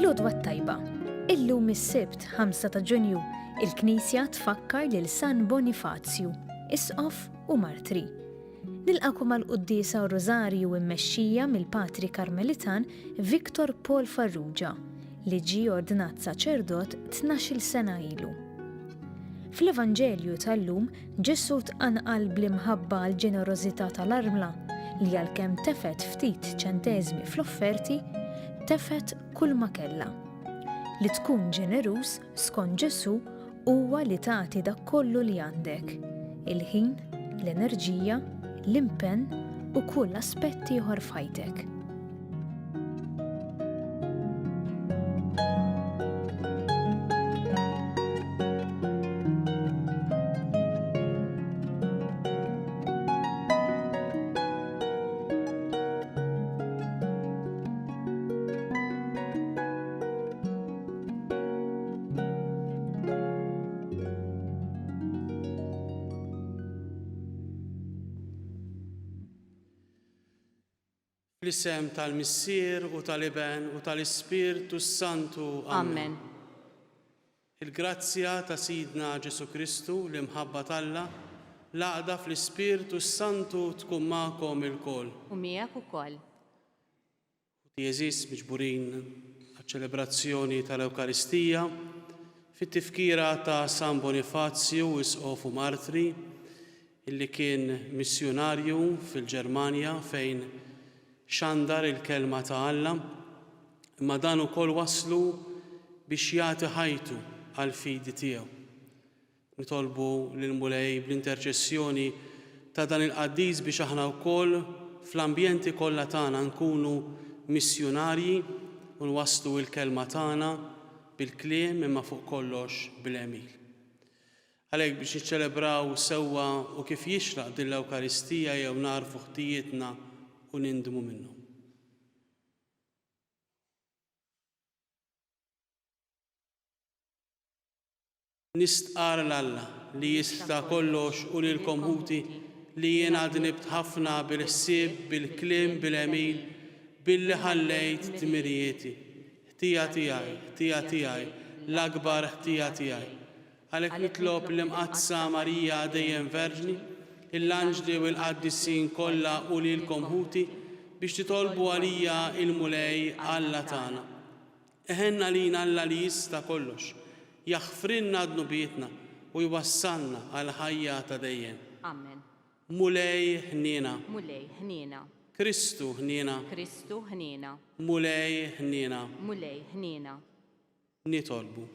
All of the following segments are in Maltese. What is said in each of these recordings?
L-għodwa t-tajba. Illum is-Sibt 5 ta' Ġunju, il-Knisja tfakkar lil San Bonifazju, Isqof u Martri. Nilqagħkom għall-Quddiesa u Rużarju immexxija mill-Patri Karmelitan Victor Paul Farrugia, li ġie ordnat saċerdot tnax-il sena ilu. Fl-Evanġelju tal-lum, Ġesù tqanqal bl-imħabba għall-ġenerożità tal-armla li għalkemm tefgħet ftit ċenteżmi fl-offerti, tefgħet kulma kellha. Li tkun ġeneruż, skont Ġesù, huwa li tagħti dak kollu li għandek, il-ħin, l-enerġija, l-impenn u kull aspett ieħor f'ħajtek. Fl-isem tal-Missier u tal-Iben u tal-Ispirtu s-Santu. Amen. Il-grazzja ta' Sidna Ġesù Kristu, l-imħabba t'Alla, l-għaqda fl-Ispirtu s-Santu tkun magħkom ilkoll. U miegħek ukoll. Ħuti għeżież miġburin għaċ-ċelebrazzjoni tal-Ewkaristija fit-tifkira ta' San Bonifazju, Isqof u Martri, illi kien missjunarju fil-Ġermanja fejn xandar il-Kelma ta' Alla, imma dan ukoll wasslu biex jagħti ħajtu għall-fidi tiegħu. Nitolbu lill-Mulej bl-interċessjoni ta' dan il-qaddis biex aħna wkoll fl-ambjenti kollha tagħna nkunu missjunarji u nwasslu l-kelma tagħna bil-kliem imma fuq kollox bl-għemil. Għalhekk biex niċċelebraw sewwa u kif jixraq din l-Ewkaristija jew nagħrfu ħtijietna u nindmu minnhom. Nistqarr 'l Alla, li jista' kollox u lilkom ħuti, li jiena dnibt ħafna bil-ħsieb, bil-kliem, bil-għemil, billi ħallejt dmirijieti. Ħtija tiegħi, ħtija tiegħi, l-akbar ħtija tiegħi. Għalhekk nitlob l-Imqaddsa Marija dejjem Verġni, l-anġli u l-qaddisin kollha u lilkom ħuti, biex titolbu għalija il-Mulej Alla tagħna. Iħenn għalina Alla li jista' kollox, jaħfrilna dnubietna u jwassalna għall-ħajja ta' dejjem. Amen. Mulej ħniena. Mulej ħniena. Kristu ħniena. Kristu ħniena. Mulej ħniena. Mulej ħniena. Nitolbu.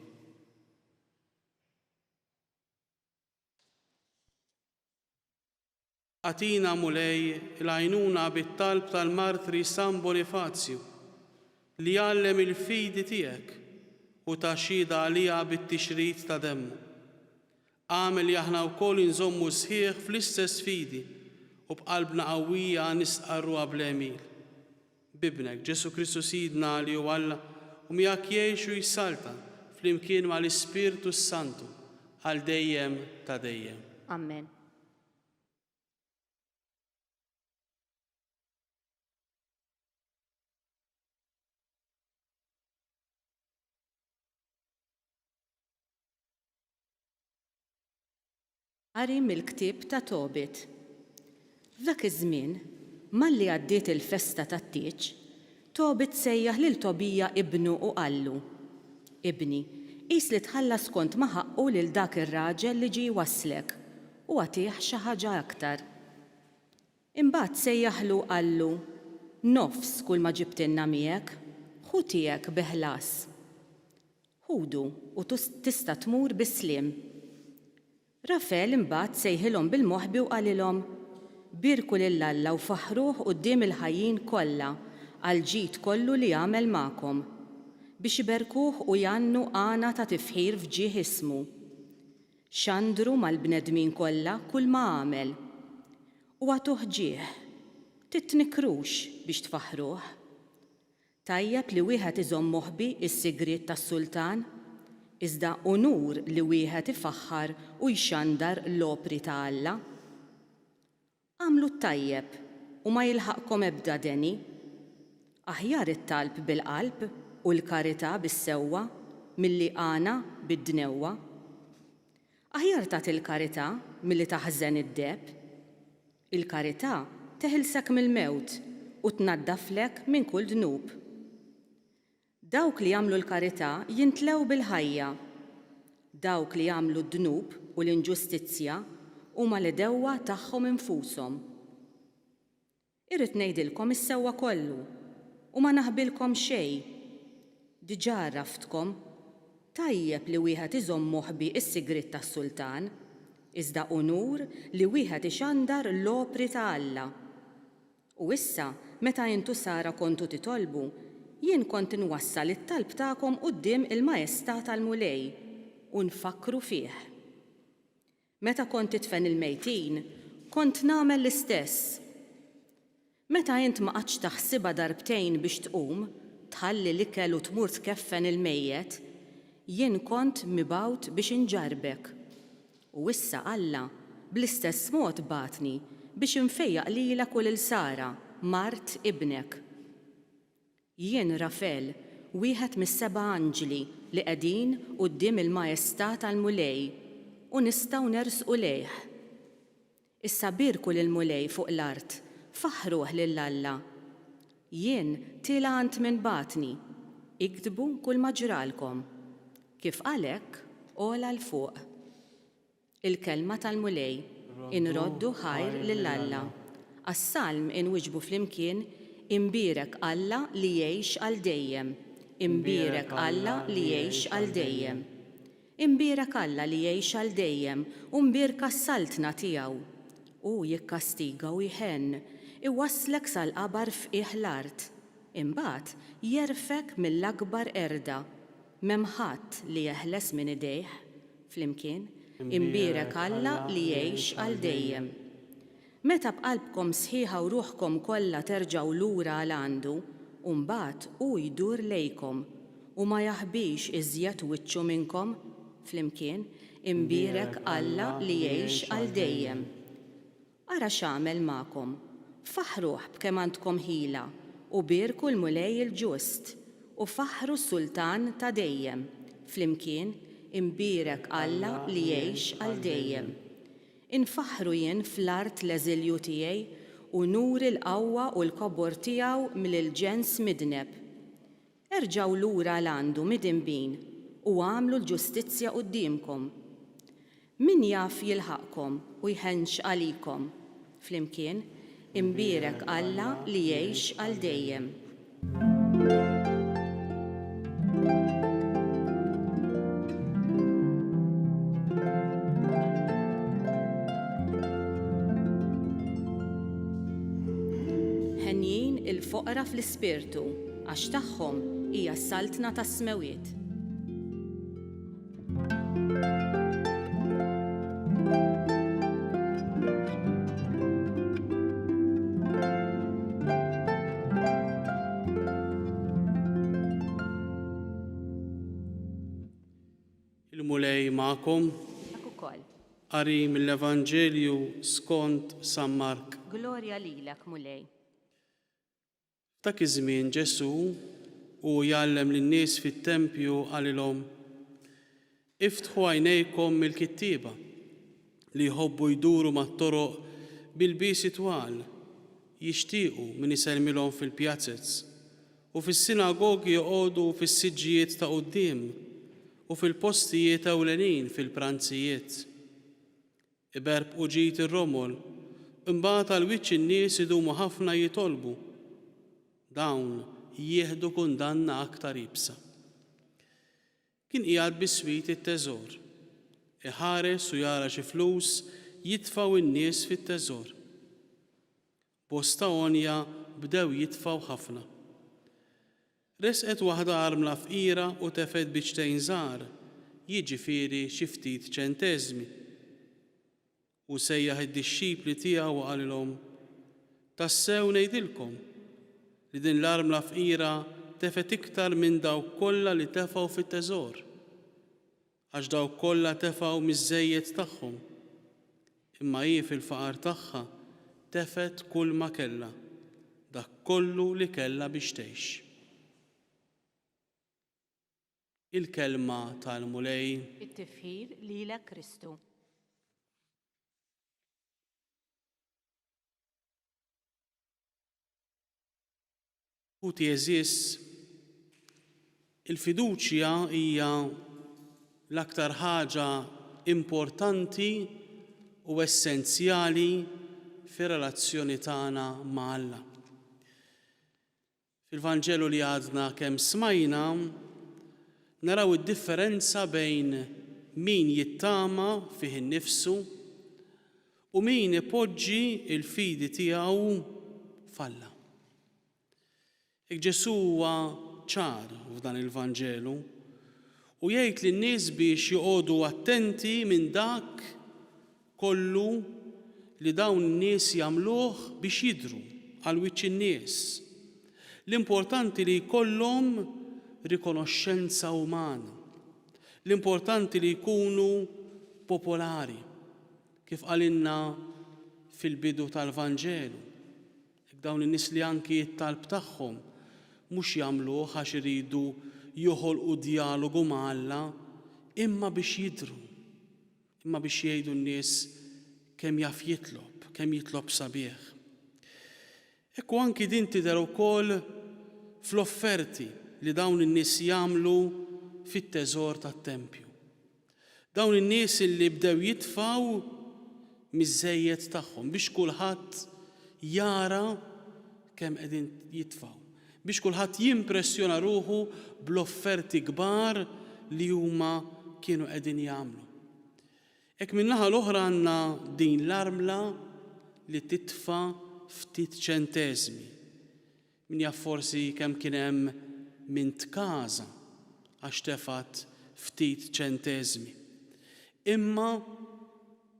Agħtina, Mulej, l-għajnuna bit-talb tal-martri San Bonifazju, li għallem il-fidi tiegħek u ta xhieda għaliha bit-tixrid ta' demmu. Agħmel li aħna wkoll inżommu sħiħ fl-istess fidi u b'qalbna qawwija nistqarruha bl-għemil. B'Ibnek, Ġesù Kristu Sidna li hu Alla u miegħek jgħix u jsaltan flimkien mal-Ispirtu s-Santu għal dejjem ta' dejjem. Amen. Qari mill-Ktieb ta' Tobit. F'dak iż-żmien, malli għaddiet il-festa tat-tieġ, Tobit sejjaħ lil Tobija ibnu u qallu, Ibni, qis li tħallas skont ma ħaqqu lil dak ir-raġel li ġie jwasslek, u agħtih xi ħaġa aktar. Imbagħad sejjaħlu u qallu, Nofs kulma ġibtilna miegħek, ħu tiegħek bi ħlas. Ħudu u tista' tmur bis-sliem. Rafel imbagħad sejħilhom bil-moħbi u qalilhom, Bierku lil Alla u faħħruh quddiem il-ħajjin kollha għall-ġid kollu li għamel magħkom, biex iberkuh u jgħannu għana ta' tifħir f'ġieħ ismu. Xandru mal-bnedmin kollha kulma għamel. U agħtuh ġieħ, titnikkrux biex tfaħħruh. Tajjeb li wieħed iżomm moħbi s-sigriet tas-sultan, iżda unur li wieħed ifaħħar u jxandar l-opri ta' Alla. Agħmlu t-tajjeb u ma jilħaqkom ebda deni. Aħjar it-talb bil-qalb. u l-karità bis-sewwa milli għana bid-dnewwa. Aħjar tagħti l-karità milli taħżen id-deheb. Il-karità teħilsek mill-mewt u tnaddaflek minn kull dnub. Dawk li jagħmlu l-karità jintlew bil-ħajja. Dawk li jagħmlu d-dnub u l-inġustizzja huma l-għedewwa tagħhom infushom. Irrid ngħidilkom is-sewwa kollu, u ma naħbilkom xejn. Diġà għarraftkom. Tajjeb li wieħed iżomm moħbi s-sigriet tas-sultan, iżda unur li wieħed ixandar l-opri ta' Alla. U issa, meta int u Sara kontu titolbu, jien kont inwassal it-talb tagħkom quddiem il-Maestà tal-Mulej, u nfakkru fih. Meta kont tidfen il-mejtin, kont nagħmel l-istess. Meta int ma qgħadtx taħsibha darbtejn biex tqum, tħalli l-ikel u tmur tkeffen il-mejjet, jien kont mibgħut biex inġarrbek. U issa Alla bl-istess mod bagħatni biex infejjaq lilek u lil Sara, mart ibnek. Jien Rafel, wieħed mis-seba' anġli li qegħdin quddiem il-Maestà tal-Mulej, u nistgħu nersqu lejh. Issa bierku lill-Mulej fuq l-art, faħħruh lil Alla. Jien tiela' għand min bagħatni, iktbu kulma ġralkom. Kif qal hekk, għola 'l fuq. Il-Kelma tal-Mulej. Inroddu ħajr lil Alla. Għas-Salm inwieġbu flimkien, Imbierek Alla li jgħix għal dejjem. Imbierek Alla li jgħix għal dejjem. Imbierek Alla li jgħix għal dejjem u mbierka s-saltna tiegħu. Hu jikkastiga u jħenn, iwasslek sal-qabar f'qiegħ l-art. Imbagħad jerfgħek mill-akbar qerda. M'hemm ħadd li jeħles minn idejh. Flimkien, Imbierek Alla li jgħix għal dejjem. Meta b'qalbkom sħiħa u ruħkom kollha terġgħu lura għal għandu, u mbagħad hu jdur lejkom, u ma jaħbix iżjed wiċċu minnkom, flimkien, Imbierek Alla li jgħix għal dejjem. Ara x'għamel magħkom. Faħħruh b'kemm għandkom ħila, u bierku l-Mulej il-ġust, u faħħru s-Sultan ta' dejjem, flimkien, Imbierek Alla li jgħix għal dejjem. Infaħħru jien fl-art l-eżilju tiegħi, u nuri l-qawwa u l-kobor tiegħu mlill-ġens midneb. Erġgħu lura għal għandu, midinbin, u agħmlu l-ġustizzja quddiemkom. Min jaf jilħaqkom u jħennx għalikom? Flimkien, Imbierek Alla li jgħix għal dejjem. Henjin il-foqra fl-ispirtu. Għax tagħhom hija s-saltna tas-smewwiet. Il-Mulej magħkom. Miegħek ukoll. Qari mill-Evanġelju skont San Mark. Glorja lilek, Mulej. F'dak iż-żmien Ġesù, u hu jgħallem lin-nies fit-tempju, qalilhom, Iftħu għajnejkom mill-kittieba, li jħobbu jduru mat-toroq bi lbiesi twal, jixtiequ min isellmilhom fil-pjazez, u fis-sinagogi joqogħdu fis-siġġijiet ta' quddiem, u fil-postijiet ewlenin fil-pranzijiet. Iberbqu ġid ir-romol, imbagħad għal wiċċ in-nies idumu ħafna jitolbu. Dawn jieħdu kundanna aktar iebsa. Kien qiegħed biswit it-teżor, iħares u jara xi flus jitfgħu n-nies fit-teżor. Bosta għonja bdew jitfgħu ħafna. Resqet waħda armla fqira u tefgħet biċċtejn żgħar, jiġifieri xi ftit ċenteżmi. Hu sejjaħ id-dixxipli tiegħu u qalilhom, Tassew ngħidilkom, li din l-armla fqira tefgħet iktar minn dawk kollha li tefgħu fit-teżor. Għax dawk kollha tefgħu miż-żejjed tagħhom, imma hi fil-faqar tagħha tefgħet kulma kellha, dak kollu li kellha biex tgħix. Il-Kelma tal-Mulej. It-tifħir lilek Kristu. Ħuti għeżież, il-fiduċja hija l-aktar ħaġa importanti u essenzjali fir-relazzjoni tagħna ma' Alla. Fil-Vanġelu li għadna kemm smajna, naraw id-differenza bejn min jittama fih innifsu u min ipoġġi l-fidi tiegħu f'Alla. Hekk Ġesù huwa ċar f'dan il-Vanġelu u jgħid lin-nies biex joqogħdu attenti minn dak kollu li dawn in-nies jagħmluh biex jidhru għal wiċċ in-nies. L-importanti li jkollhom rikonoxxenza umana. L-importanti li jkunu popolari, kif qalilna fil-bidu tal-Vanġelu. Hekk dawn in-nies li anki t-talb tagħhom mhux jagħmluh għax iridu joħolqu djalogu ma' Alla, imma biex jidhru, imma biex jgħidu n-nies kemm jaf jitlob, kemm jitlob sabiħ. Hekk u anki din tidher ukoll fl-offerti li dawn in-nies jagħmlu fit-teżor tat-tempju. Dawn in-nies illi bdew jitfgħu miż-żejjed tagħhom biex kulħadd jara kemm qegħdin jitfgħu, biex kulħadd jimpressjona ruħu bl-offerti kbar li huma kienu qegħdin jagħmlu. Hekk min-naħa l-oħra għandna din l-armla li titfa' ftit ċenteżmi. Min jaf forsi kemm kien hemm min tkaża għax tefgħet ftit ċenteżmi. Imma,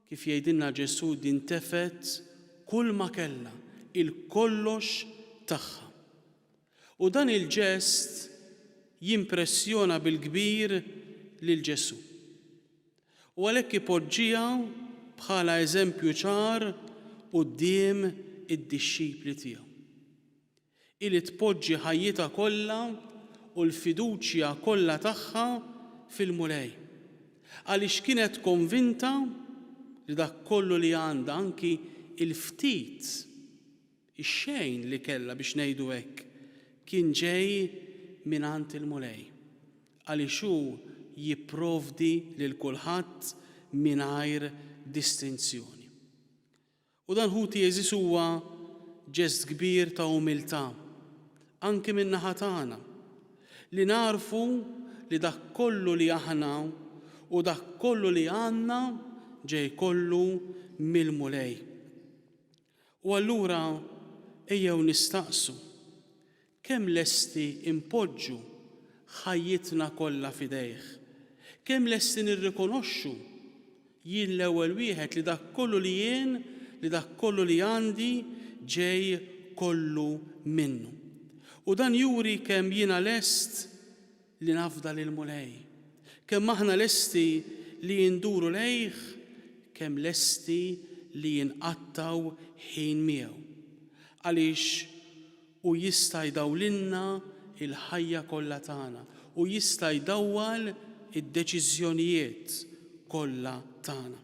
kif jgħidilna Ġesù, din tefgħet kulma kellha, il-kollox tagħha. U dan il-ġest jimpressjona bil-kbir lil Ġesù. U għalhekk ipoġġiha bħala eżempju ċar quddiem id-dixxipli tiegħu. Hi li tpoġġi ħajjitha kollha u l-fiduċja kollha tagħha fil-Mulej. Għaliex kienet konvinta li dak kollu li għandha anki l-ftit, Ix-xejn li kellha biex ngħidu hekk kien ġej mingħand il-Mulej, għaliex hu jipprovdi lil kulħadd mingħajr distinzjoni. U dan ħuti għeżież huwa ġest kbir ta' umiltà, anki min-naħa tagħna, li nagħrfu li dak kollu li aħna u dak kollu li għandna ġej kollu mill-Mulej. U allura ejjew nistaqsu, kemm lesti npoġġu ħajjitna kollha f'idejh? Kemm lesti nirrikonoxxu, jien l-ewwel wieħed li dak kollu li jien, li dak kollu li għandi ġej kollu minnu? U dan juri kemm jiena lest li nafda lill-Mulej. Kemm aħna lesti li nduru lejh, kemm lesti li nqattgħu ħin miegħu. Għaliex hu jista' jdawlilna l-ħajja kollha tagħna, hu jista' jdawwal id-deċiżjonijiet kollha tagħna.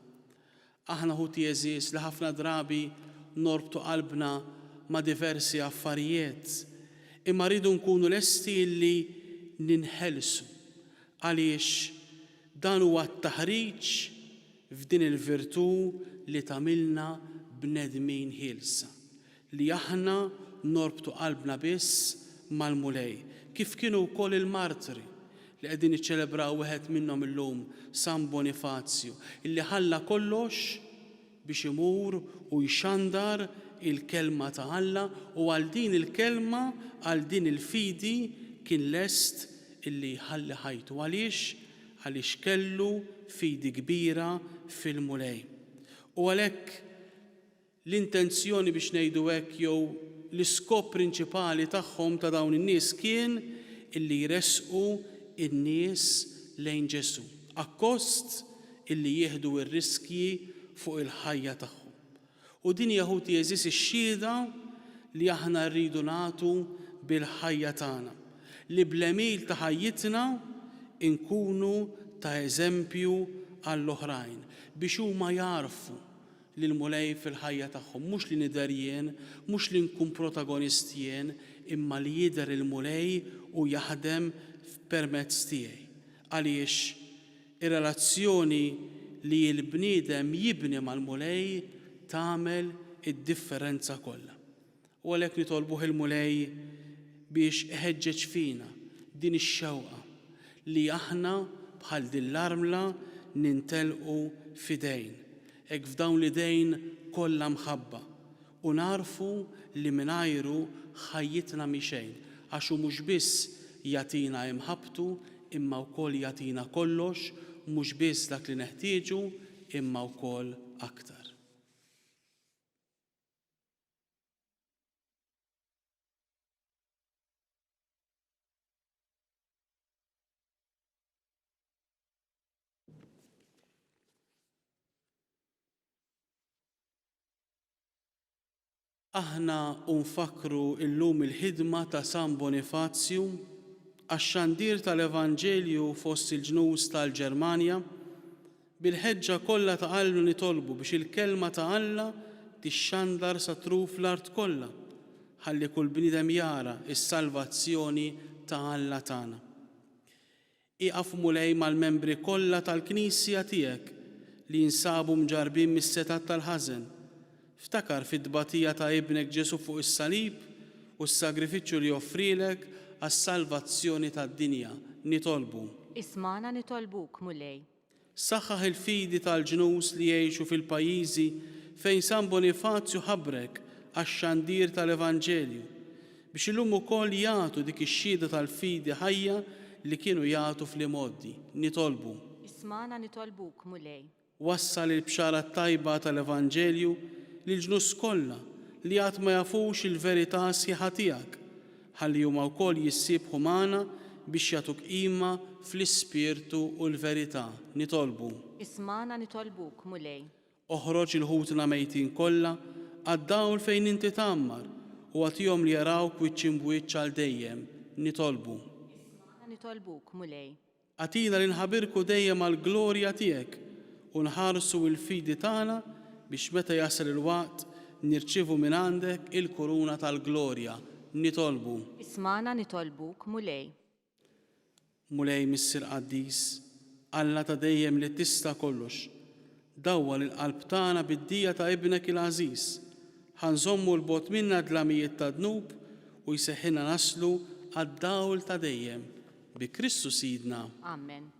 Aħna ħuti għeżież li ħafna drabi norbtu qalbna ma' diversi affarijiet, imma rridu nkunu lesti illi ninħelsu għaliex dan huwa t-taħriġ f'din il-virtù li tagħmilna bnedmin ħielsa. Li aħna norbtu qalbna biss mal-Mulej, kif kienu wkoll il-martri li qegħdin niċċelebraw wieħed minnhom illum, San Bonifazju, illi ħalla kollox biex imur u jxandar il-Kelma ta' Alla u għal din il-Kelma, għal din il-fidi kien lest illi jħalli ħajtu. Għaliex? Għaliex kellu fidi kbira fil-Mulej. U għalhekk L-intenzjoni biex ngħidu hekk jew l-iskop prinċipali tagħhom ta' dawn in-nies kien illi jressqu n-nies lejn Ġesù, akkost illi jieħdu r-riskji fuq il-ħajja tagħhom. U din hija ħuti għeżież ix-xhieda li aħna rridu nagħtu bil-ħajja tagħna, li bl-għemil ta' ħajjitna. nkunu ta' eżempju għall-oħrajn biex huma jagħrfu lill-Mulej fil-ħajja tagħhom, mhux li nidher jien, mhux li nkun protagonist jien, imma li jidher il-Mulej u jaħdem permezz tiegħi. Għaliex ir-relazzjoni li l-bniedem jibni mal-Mulej tagħmel id-differenza kollha. U għalhekk nitolbuh il-Mulej biex iħeġġeġ fina din ix-xewqa li aħna bħal din l-armla nintelqu f'idejn, hekk f'dawn l-idejn kollha mħabba, u nagħrfu li mingħajru ħajjitna mhi xejn, għax hu mhux biss jagħtina imħabbtu imma wkoll jagħtina kollox, mhux biss dak li neħtieġu imma wkoll aktar. Aħna u nfakkru llum il-ħidma ta' San Bonifazju għax-xandir tal-Evanġelju fost il-ġnus tal-Ġermanja, Bil-ħeġġa kollha ta' qalbna nitolbu biex il-Kelma ta' Alla tixxandar sa truf l-art kollha, ħalli kull bniedem jara s-salvazzjoni ta' Alla tagħna. Ieqaf Mulej mal-membri kollha tal-Knisja tiegħek li jinsabu mġarrbin mis-setgħat tal-ħażen. Ftakar fit-tbatija ta' Ibnek Ġesù fuq is-salib u s-sagrifiċċju li offrielek għas-salvazzjoni tad-dinja. Nitolbu. Ismagħna nitolbuk, Mulej. Saħħaħ il-fidi tal-ġnus li jgħixu fil-pajjiżi fejn San Bonifazju ħabrek għax-xandir tal-Evanġelju, biex illum ukoll jagħtu dik ix-xhieda tal-fidi ħajja li kienu jagħtu fl-imgħoddi. Nitolbu. Ismagħna nitolbuk, Mulej. Wassal il-Bxara t-Tajba tal-Evanġelju lill-ġnus kollha li għad ma jafux il-verità sħiħa tiegħek, ħalli huma wkoll jissiebħu magħna biex jagħtuk qima fl-ispirtu u l-verità. Nitolbu. Ismagħna nitolbuk, Mulej. Oħroġ 'il ħutna mejtin kollha għad-dawl fejn inti tgħammar u agħtihom li jarawk wiċċ imb'wiċċ għal dejjem. Nitolbu. Ismagħna nitolbuk, Mulej. Agħtina li nħabirku dejjem għall-glorja tiegħek u nħarsu l-fidi tagħna biex meta jasal il-waqt nirċievu mingħandek il-kuruna tal-glorja. Nitolbu. Ismagħna nitolbuk, Mulej. Mulej Missier Qaddis, Alla ta' dejjem li tista' kollox, dawwal il-qalb tagħna bid-dija ta' Ibnek il-għażiż, ħa nżommu 'l bogħod minna d-dlamijiet tad-dnub u jseħħilna naslu għad-dawl ta' dejjem. Bi Kristu Sidna. Amen.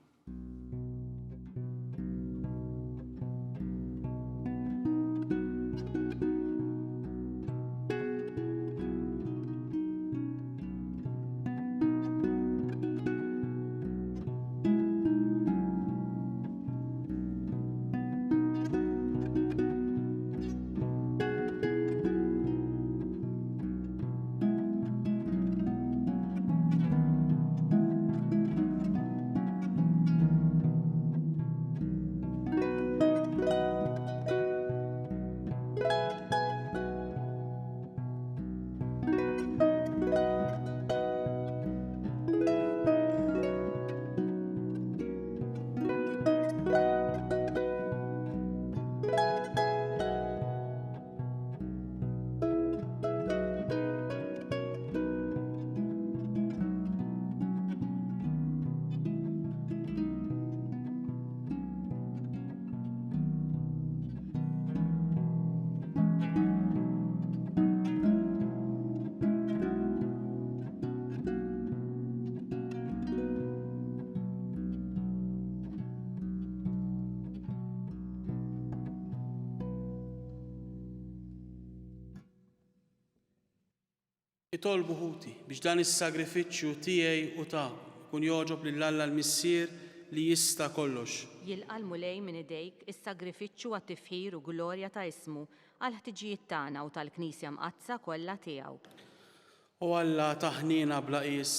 Itolbu ħuti biex dan is-sagrifiċċju tiegħi u tagħkom ikun jogħġob lil Alla l-Missier li jista' kollox. Jilqa' l-Mulej minn idejk is-sagrifiċċju għat-tifħir u glorja ta' ismu, għall-ħtiġijiet tagħna u tal-Knisja Mqaddsa kollha tiegħu. O Alla ta' ħniena bla qies,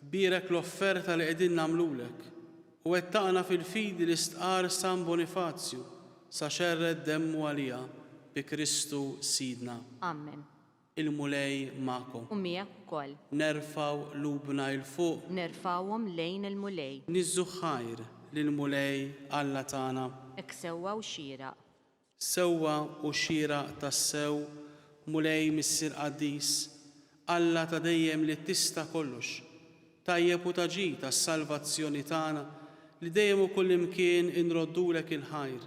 bierek l-offerta li qegħdin nagħmlulek, u wettaqna fil-fidi li stqarr San Bonifazju sa xerred demmu għaliha, bi Kristu Sidna. Ammen. Il-Mulej magħkom. U miegħek ukoll. Nerfgħu qlubna 'l fuq. Nerfgħuhom lejn il-Mulej. Niżżu ħajr lill-Mulej Alla tagħna. Hekk sewwa u xieraq. Sewwa u xieraq tassew, Mulej Missier Qaddis, Alla ta' dejjem li tista' kollox, tajjeb u ta' ġid għas-salvazzjoni tagħna li dejjem u kullimkien inroddulek il-ħajr.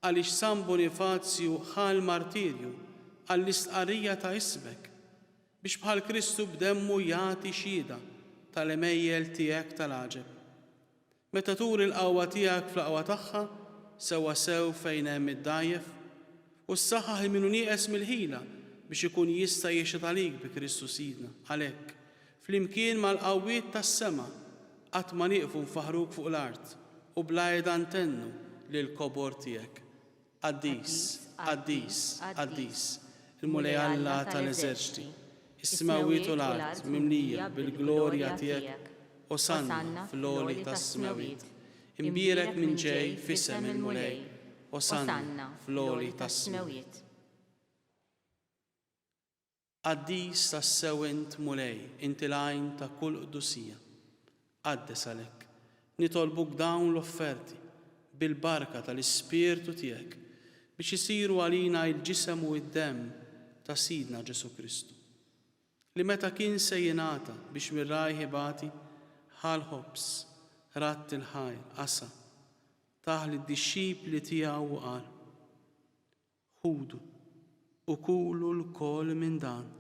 Għaliex San Bonifazju ħa l-martirju għall-istqarrija ta' ismek, biex bħal Kristu b'demmu jagħti xhieda tal-għemejjel tiegħek tal-għaġeb. Meta turi l-qawwa tiegħek fl-aqwa tagħha, sewwasew fejn hemm id-dgħajjef, u ssaħħaħ 'il min hu nieqes mill-ħila biex ikun jista' jixhed għalik bi Kristu Sidna. Għalhekk, flimkien mal-qawwiet tas-sema, qatt ma nieqfu nfaħħruk fuq l-art u bla heda ntennu lill-kobor tiegħek. Qaddis, qaddis, qaddis, il-Mulej Alla tal-eżerċti, is-smewwiet u l-art mimlija bil-glorja tiegħek, Osanna fl-għoli tas-smewwiet. Imbierek min ġej f'isem il-Mulej, Osanna fl-għoli tas-smewwiet. Qaddis tassew int, Mulej, inti l-għajn ta' kull qdusija. Qaddes għalhekk, nitolbuk dawn l-offerti, bil-barka tal-Ispirtu tiegħek, biex isiru għalina il-ġisem u d-demm ta' Sidna Ġesù Kristu, li meta kien se jingħata biex mir-rajh ibati, ħa l-ħobż, radd il-ħajr, qasa', tah lid-dixxipli tiegħu u qal, Ħudu, u kulu lkoll minn dan,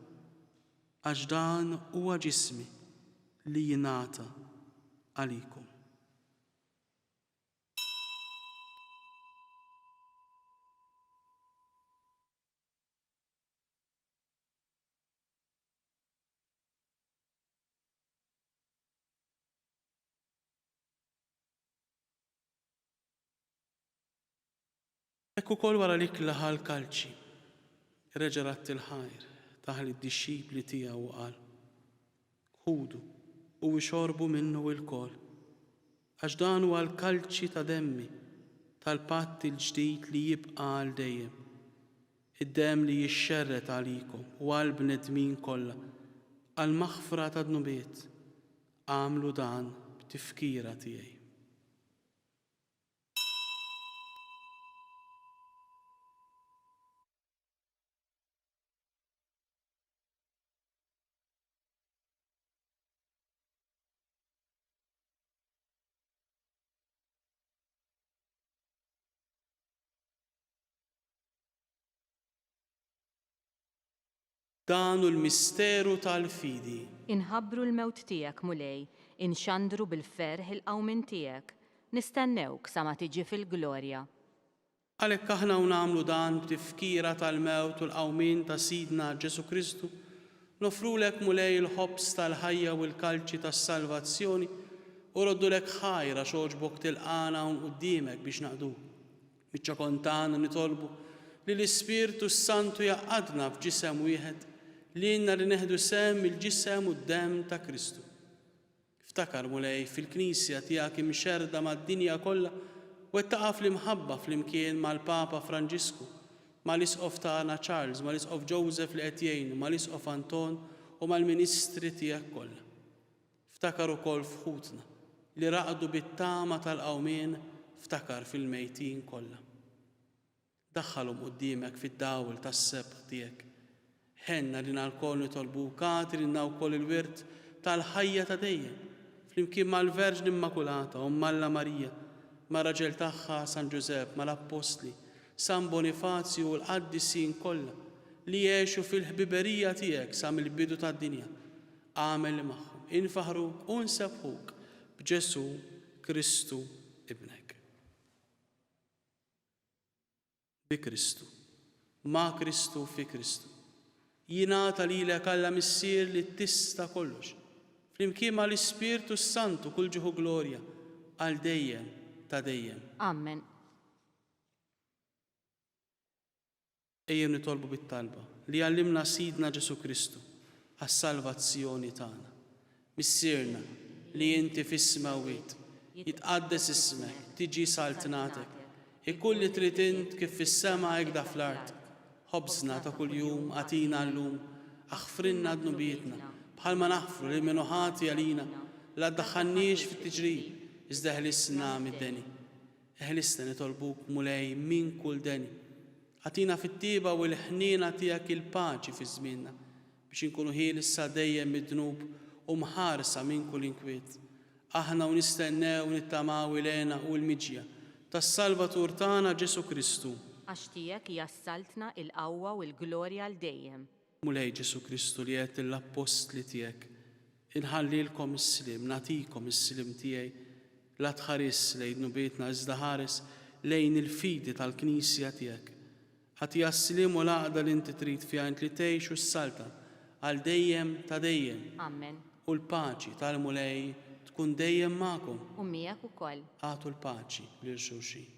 għax dan huwa ġismi li jingħata għalikom. Hekk ukoll wara l-ikla ħa l-kalċi, reġa' radd il-ħajr, tah lid-dixxipli tiegħu u qal, Ħudu u ixorbu minnu ilkoll, għax dan huwa l-kalċi ta' demmi, tal-patt il-ġdid li jibqa' għal dejjem, id-demm li jixxerred għalikom u għall-bnedmin kollha għall-maħfra tad-dnubiet. Agħmlu dan b'tifkira tiegħi. Dan hu l-misteru tal-fidi. Inħabbru l-mewt tiegħek, Mulej, inxandru bil-ferħ il-qawmien tiegħek, nistennewk sa ma tiġi fil-glorja. Għalhekk aħna u nagħmlu dan b'tifkira tal-mewt u l-qawmien ta' Sidna Ġesù Kristu, noffrulek, Mulej, il-ħobż tal-ħajja u l-kalċi tas-salvazzjoni, u roddulek ħajr għax għoġbok tilqagħna hawn quddiemek biex naqduk. Miċ-ċokon tagħna nitolbu li l-Ispirtu s-Santu jgħaqqadna f'ġisem wieħed, lilna li neħdu sehem mill-ġisem u d-demm ta' Kristu. Ftakar, Mulej, fil-Knisja tiegħek imxerrda mad-dinja kollha, wettaqha fl-imħabba flimkien mal-Papa Franġisku, mal-Isqof tagħna Charles, mal-Isqof Joseph li qed jgħinu, mal-Isqof Anton u mal-ministri tiegħek kollha. Ftakar ukoll f'ħutna li raqdu bit-tama tal-qawmien, ftakar fil-mejtin kollha. Daħħalhom quddiemek fid-dawl tas-sebħ tiegħek. Ħenn għalina lkoll nitolbuk, agħti lilna wkoll il-wirt tal-ħajja ta' dejjem, flimkien mal-Verġni Immakulata, Omm Alla Marija, mar-raġel tagħha San Ġużepp, mal-Appostli, San Bonifazju u l-qaddisin kollha li għexu fil-ħbiberija tiegħek sa mill-bidu tad-dinja. Agħmel li magħhom infaħħruk u nsebbħuk b'Ġesù Kristu Ibnek. Bi Kristu, ma' Kristu, fi Kristu. Jingħata lilek Alla Missier li tista' kollox, flimkien ma' l-Ispirtu s-Santu kull ġieħ u glorja għal dejjem ta' dejjem. Amen. Ejjew nitolbu bit-talba li għallimna Sidna Ġesù Kristu għas-salvazzjoni tagħna. Missierna, li inti fis-smewwiet, jitqaddes ismek, tiġi saltnatek, ikun li trid int kif fis-sema hekda fl-art. Ħobżna ta' kuljum agħtina llum, aħfrilna dnubietna, bħalma naħfru lil min hu ħati għalina, la ddaħħalniex fit-tiġrib, iżda eħlisna mid-deni. Eħlisna nitolbuk, Mulej, minn kull deni. Agħtina fit-tjieba u l-ħniena tiegħek il-paċi fi żmienna, biex inkunu ħielsa dejjem mid-dnub u mħarsa minn kull inkwiet. Aħna u nistennew u nittamaw il-hena u l-miġja tas-Salvatur tagħna Ġesù Kristu. Għax tiegħek hija s-saltna, il-qawwa u l-glorja għal dejjem. Mulej Ġesù Kristu li għedt lill-appostli tiegħek, Inħallilkom is-sliem, nagħtikom is-sliem tiegħi, la tħarisx lejn dnubietna iżda ħares lejn il-fidi tal-Knisja tiegħek. Agħtiha s-sliem u l-għaqda li inti trid fiha int li tgħix u ssaltan għal dejjem ta' dejjem. Ammen. U l-paċi tal-Mulej tkun dejjem magħkom. U miegħek ukoll. Agħtu l-paċi lil xulxin.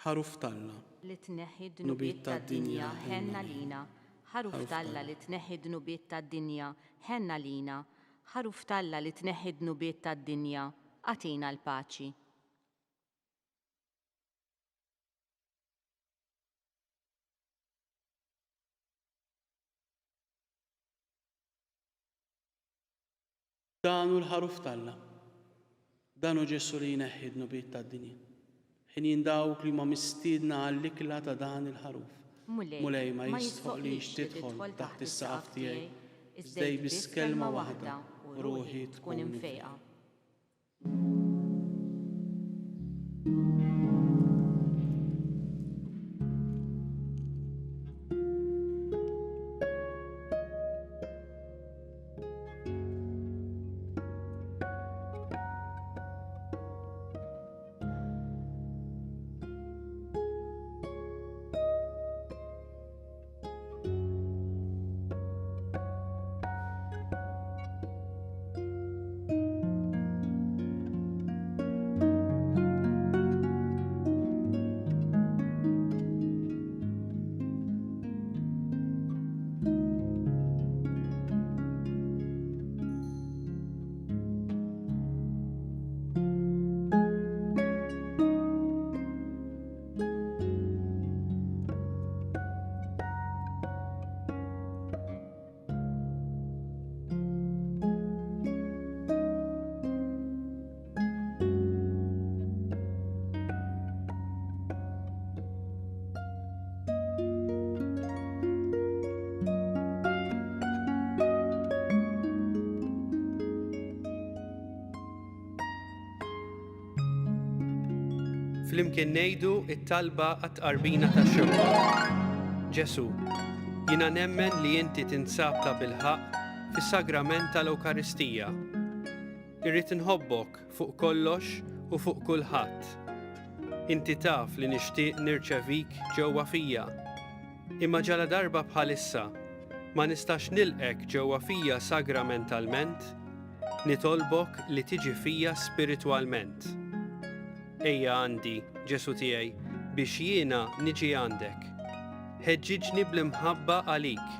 Ħaruf t'Alla. Li tneħħi d-dnubiet tad-dinja, ħenn għalina. Ħaruf t'Alla li tneħħi d-dnubiet tad-dinja, ħenn għalina. Ħaruf t'Alla li tneħħi d-dnubiet tad-dinja, agħtina l-paċi. Dan hu l-Ħaruf t'Alla. Dan hu Ġesù li jneħħi d-dnubiet tad-dinja. Ħenjin dawk li huma mistiedna għall-ikla ta' dan il-Ħaruf. Mulej, ma jistħoqqlix tidħol taħt is-saqaf tiegħi, iżda għid biss kelma waħda u ruħi tkun imfejqa. Flimkien ngħidu t-talba għat-tqarbina tax-xewqa. Ġesù, jiena nemmen li inti tinsab tabilħaqq fis-sagrament tal-Ewkaristija. Irrid inħobbok fuq kollox u fuq kulħadd. Inti taf li nixtieq nirċevik ġewwa fija. Imma ġaladarba bħalissa ma nistax nilqgħek ġewwa fija sagramentalment, nitolbok li tiġi fija spiritwalment. Ejja għandi, Ġesù tiegħi, biex jiena niġi għandek. Ħeġġiġni bl-imħabba għalik,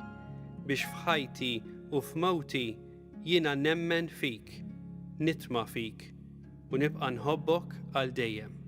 biex f'ħajti u f'mewti jiena nemmen fik, nitma' fik, u nibqa' nħobbok għal dejjem.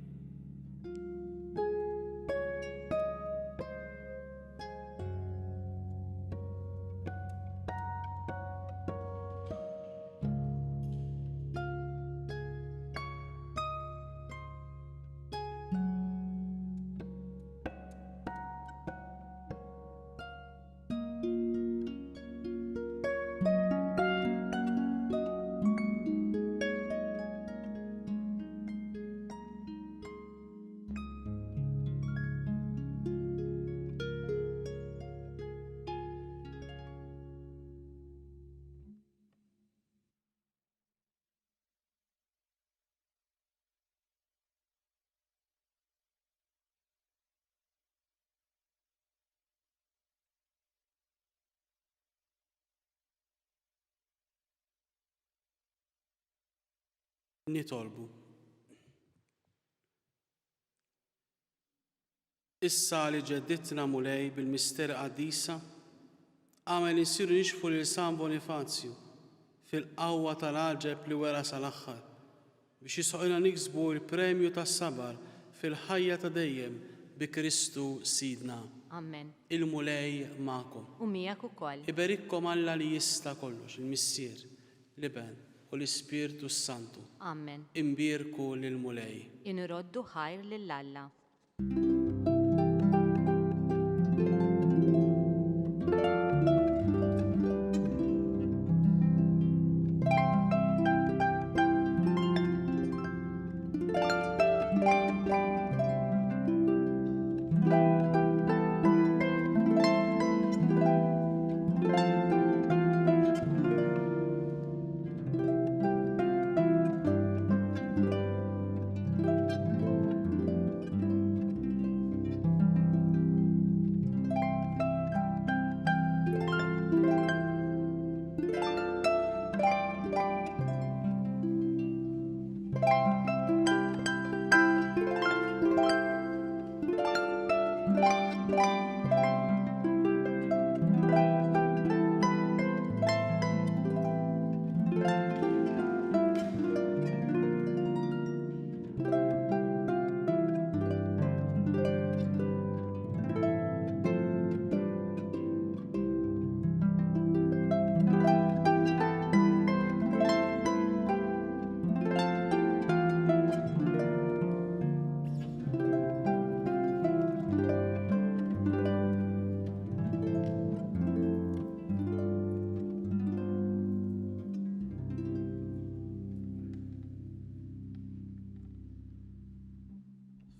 Nitolbu. Issa li ġeddidtna, Mulej, bil-misteri qaddisa, agħmel li nsiru nixbħu lil San Bonifazju fil-qawwa tal-għaġeb li wera sal-aħħar. Biex jistħoqqilna niksbu l-premju tas-sabar fil-ħajja ta' dejjem bi Kristu Sidna. Amen. Il-Mulej magħkom. U miegħek ukoll. Iberikkom Alla li jista' kollox, il-Missier, l-Iben, u l-Ispirtu s-Santu. Amen. Inbierku lill-Mulej. Inroddu ħajr lil Alla.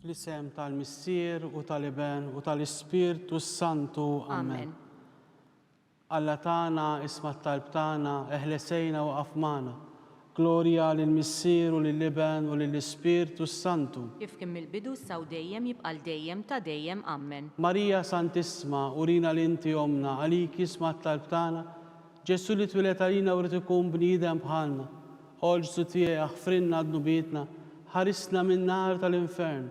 Fl-isem tal-Missier u tal-Iben u tal-Ispirtu s-Santu. Amen. Alla tagħna, isma' t-talb tagħna, eħles għinna u qaf magħna. Glorja lill-Missier u lill-Iben u lill-Ispirtu s-Santu. Kif kien mill-bidu issa u dejjem jibqa' għal dejjem ta' dejjem. Ammen. Marija Santissma, urina li inti Ommna, għalik jisma' t-talb tagħna, Ġesù li twieled għalina u ried ikun bniedem bħalna. O Ġesù tiegħi aħfrilna dnubietna, ħarisna min-nar tal-infern,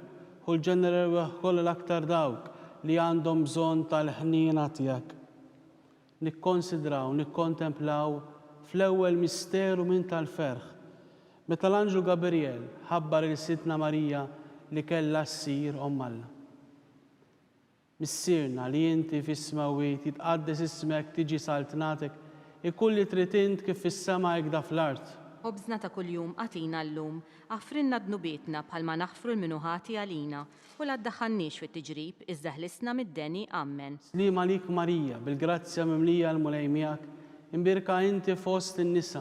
ħu l-ġenna l-erwieħ kollha l-aktar dawk li għandhom bżonn tal-ħniena tiegħek. Nikkonsidraw, nikkontemplaw fl-ewwel misteru minn tal-ferħ, meta l-anġlu Gabriel ħabbar 'il Sidtna Marija li kellha ssir Omm Alla. Missierna li inti fis-smewwiet, jitqaddes ismek, tiġi saltnatek, ikun li trid int kif fis-sema hekda fl-art. Ħobżna ta' kuljum agħtina llum. Aħfrilna dnubietna bħalma naħfru 'l min hu ħati għalina. U la ddaħħalniex fit-tiġrib, iżda ħlisna mid-deni. Ammen. Sliem għalik Marija, bil-grazzja mimlija l-Mulej miegħek, imbierka inti fost in-nisa,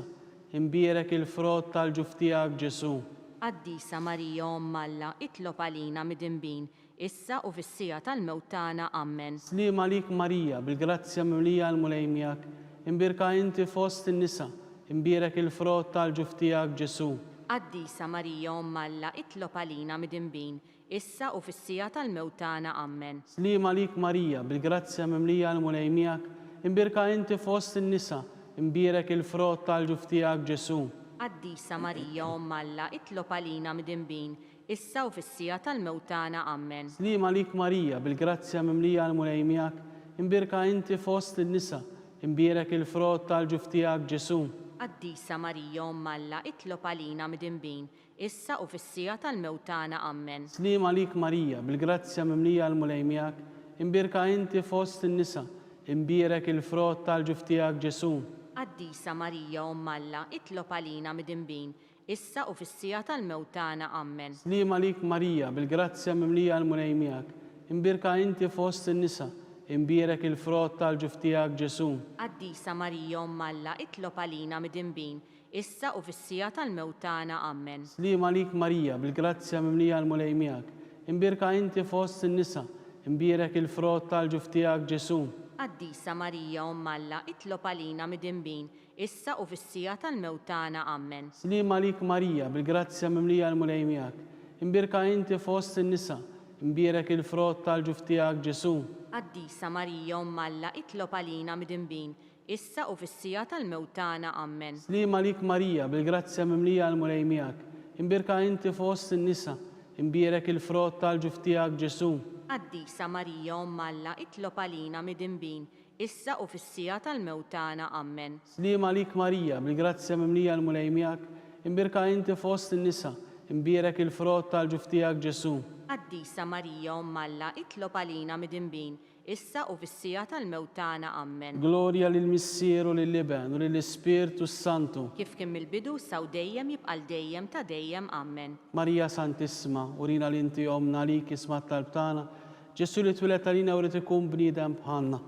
imbierek il-frott tal-ġuf tiegħek Ġesù. Qaddisa Marija Omm Alla, itlob għalina midinbin, issa u fis-siegħa tal-mewt tagħna. Ammen. Sliem għalik Marija, bil-grazzja mimlija l-Mulej miegħek, imbierka inti fost in-nisa, imbierek il-frott tal-ġuf tiegħek Ġesù. Qaddisa Marija Omm Alla, itlob għalina midinbin, issa u fis-siegħa tal-mewt tagħna. Ammen. Sliem għalik Marija, bil-grazzja mimlija l-Mulej miegħek, imbierka inti fost in-nisa, imbierek il-frott tal-ġuf tiegħek Ġesù. Qaddisa Marija Omm Alla, itlob għalina midinbin, issa u fis-siegħa tal-mewt tagħna. Ammen. Sliem għalik Marija, bil-grazzja mimlija l-Mulej miegħek, imbierka inti fost in-nisa, imbierek il-frott tal-ġuf tiegħek Ġesù. Qaddisa Marija Omm Alla, itlob għalina midinbin, issa u fis-siegħa tal-mewt tagħna. Ammen. Sliem għalik Marija, bil-grazzja mimlija l-Mulej miegħek, imbierka inti fost in-nisa, imbierek il-frott tal-ġuf tiegħek Ġesù. Qaddisa Marija Omm Alla, itlob għalina midinbin, issa u fis-siegħa tal-mewt tagħna. Ammen. Sliem għalik Marija, bil-grazzja mimlija l-Mulej miegħek, imbierka inti fost in-nisa, imbierek il-frott tal-ġuf tiegħek Ġesù. Qaddisa Marija Omm Alla, itlob għalina midinbin, issa u fis-siegħa tal-mewt tagħna. Ammen. Sliem għalik Marija, bil-grazzja mimlija l-Mulej miegħek, imbierka inti fost in-nisa, imbierek il-frott tal-ġuf tiegħek Ġesù. Qaddisa Marija Omm Alla, itlob għalina midinbin, issa u fis-siegħa tal-mewt tagħna. Ammen. Sliem għalik Marija, bil-grazzja mimlija l-Mulej miegħek, imbierka inti fost in-nisa, imbierek il-frott tal-ġuf tiegħek Ġesù. Qaddisa Marija Omm Alla, itlob għalina midinbin, issa u fis-siegħa tal-mewt tagħna. Ammen. Sliem għalik Marija, bil-grazzja mimlija l-Mulej miegħek, imbierka inti fost in-nisa, imbierek il-frott tal-ġuf tiegħek Ġesù. Qaddisa Marija Omm Alla, itlob għalina midinbin, issa u fis-siegħa tal-mewt tagħna. Ammen. Sliem għalik Marija, bil-grazzja mimlija l-Mulej miegħek, Imbierka inti fost in-nisa, imbierek il-frott tal-ġuf tiegħek Ġesù. Qaddisa Marija, Omm Alla, itlob għalina midinbin, issa u fis-siegħa tal-mewt tagħna. Ammen. Glorja lill-Missier u lill-Iben u lill-Ispirtu s-Santu. Kif kien mill-bidu, issa u dejjem, jibqa' għal dejjem ta' dejjem. Ammen. Marija Santissima, urina li inti Ommna, għalik isma' t-talb tagħna. Ġesù li twieled għalina u ried ikun bniedem bħalna.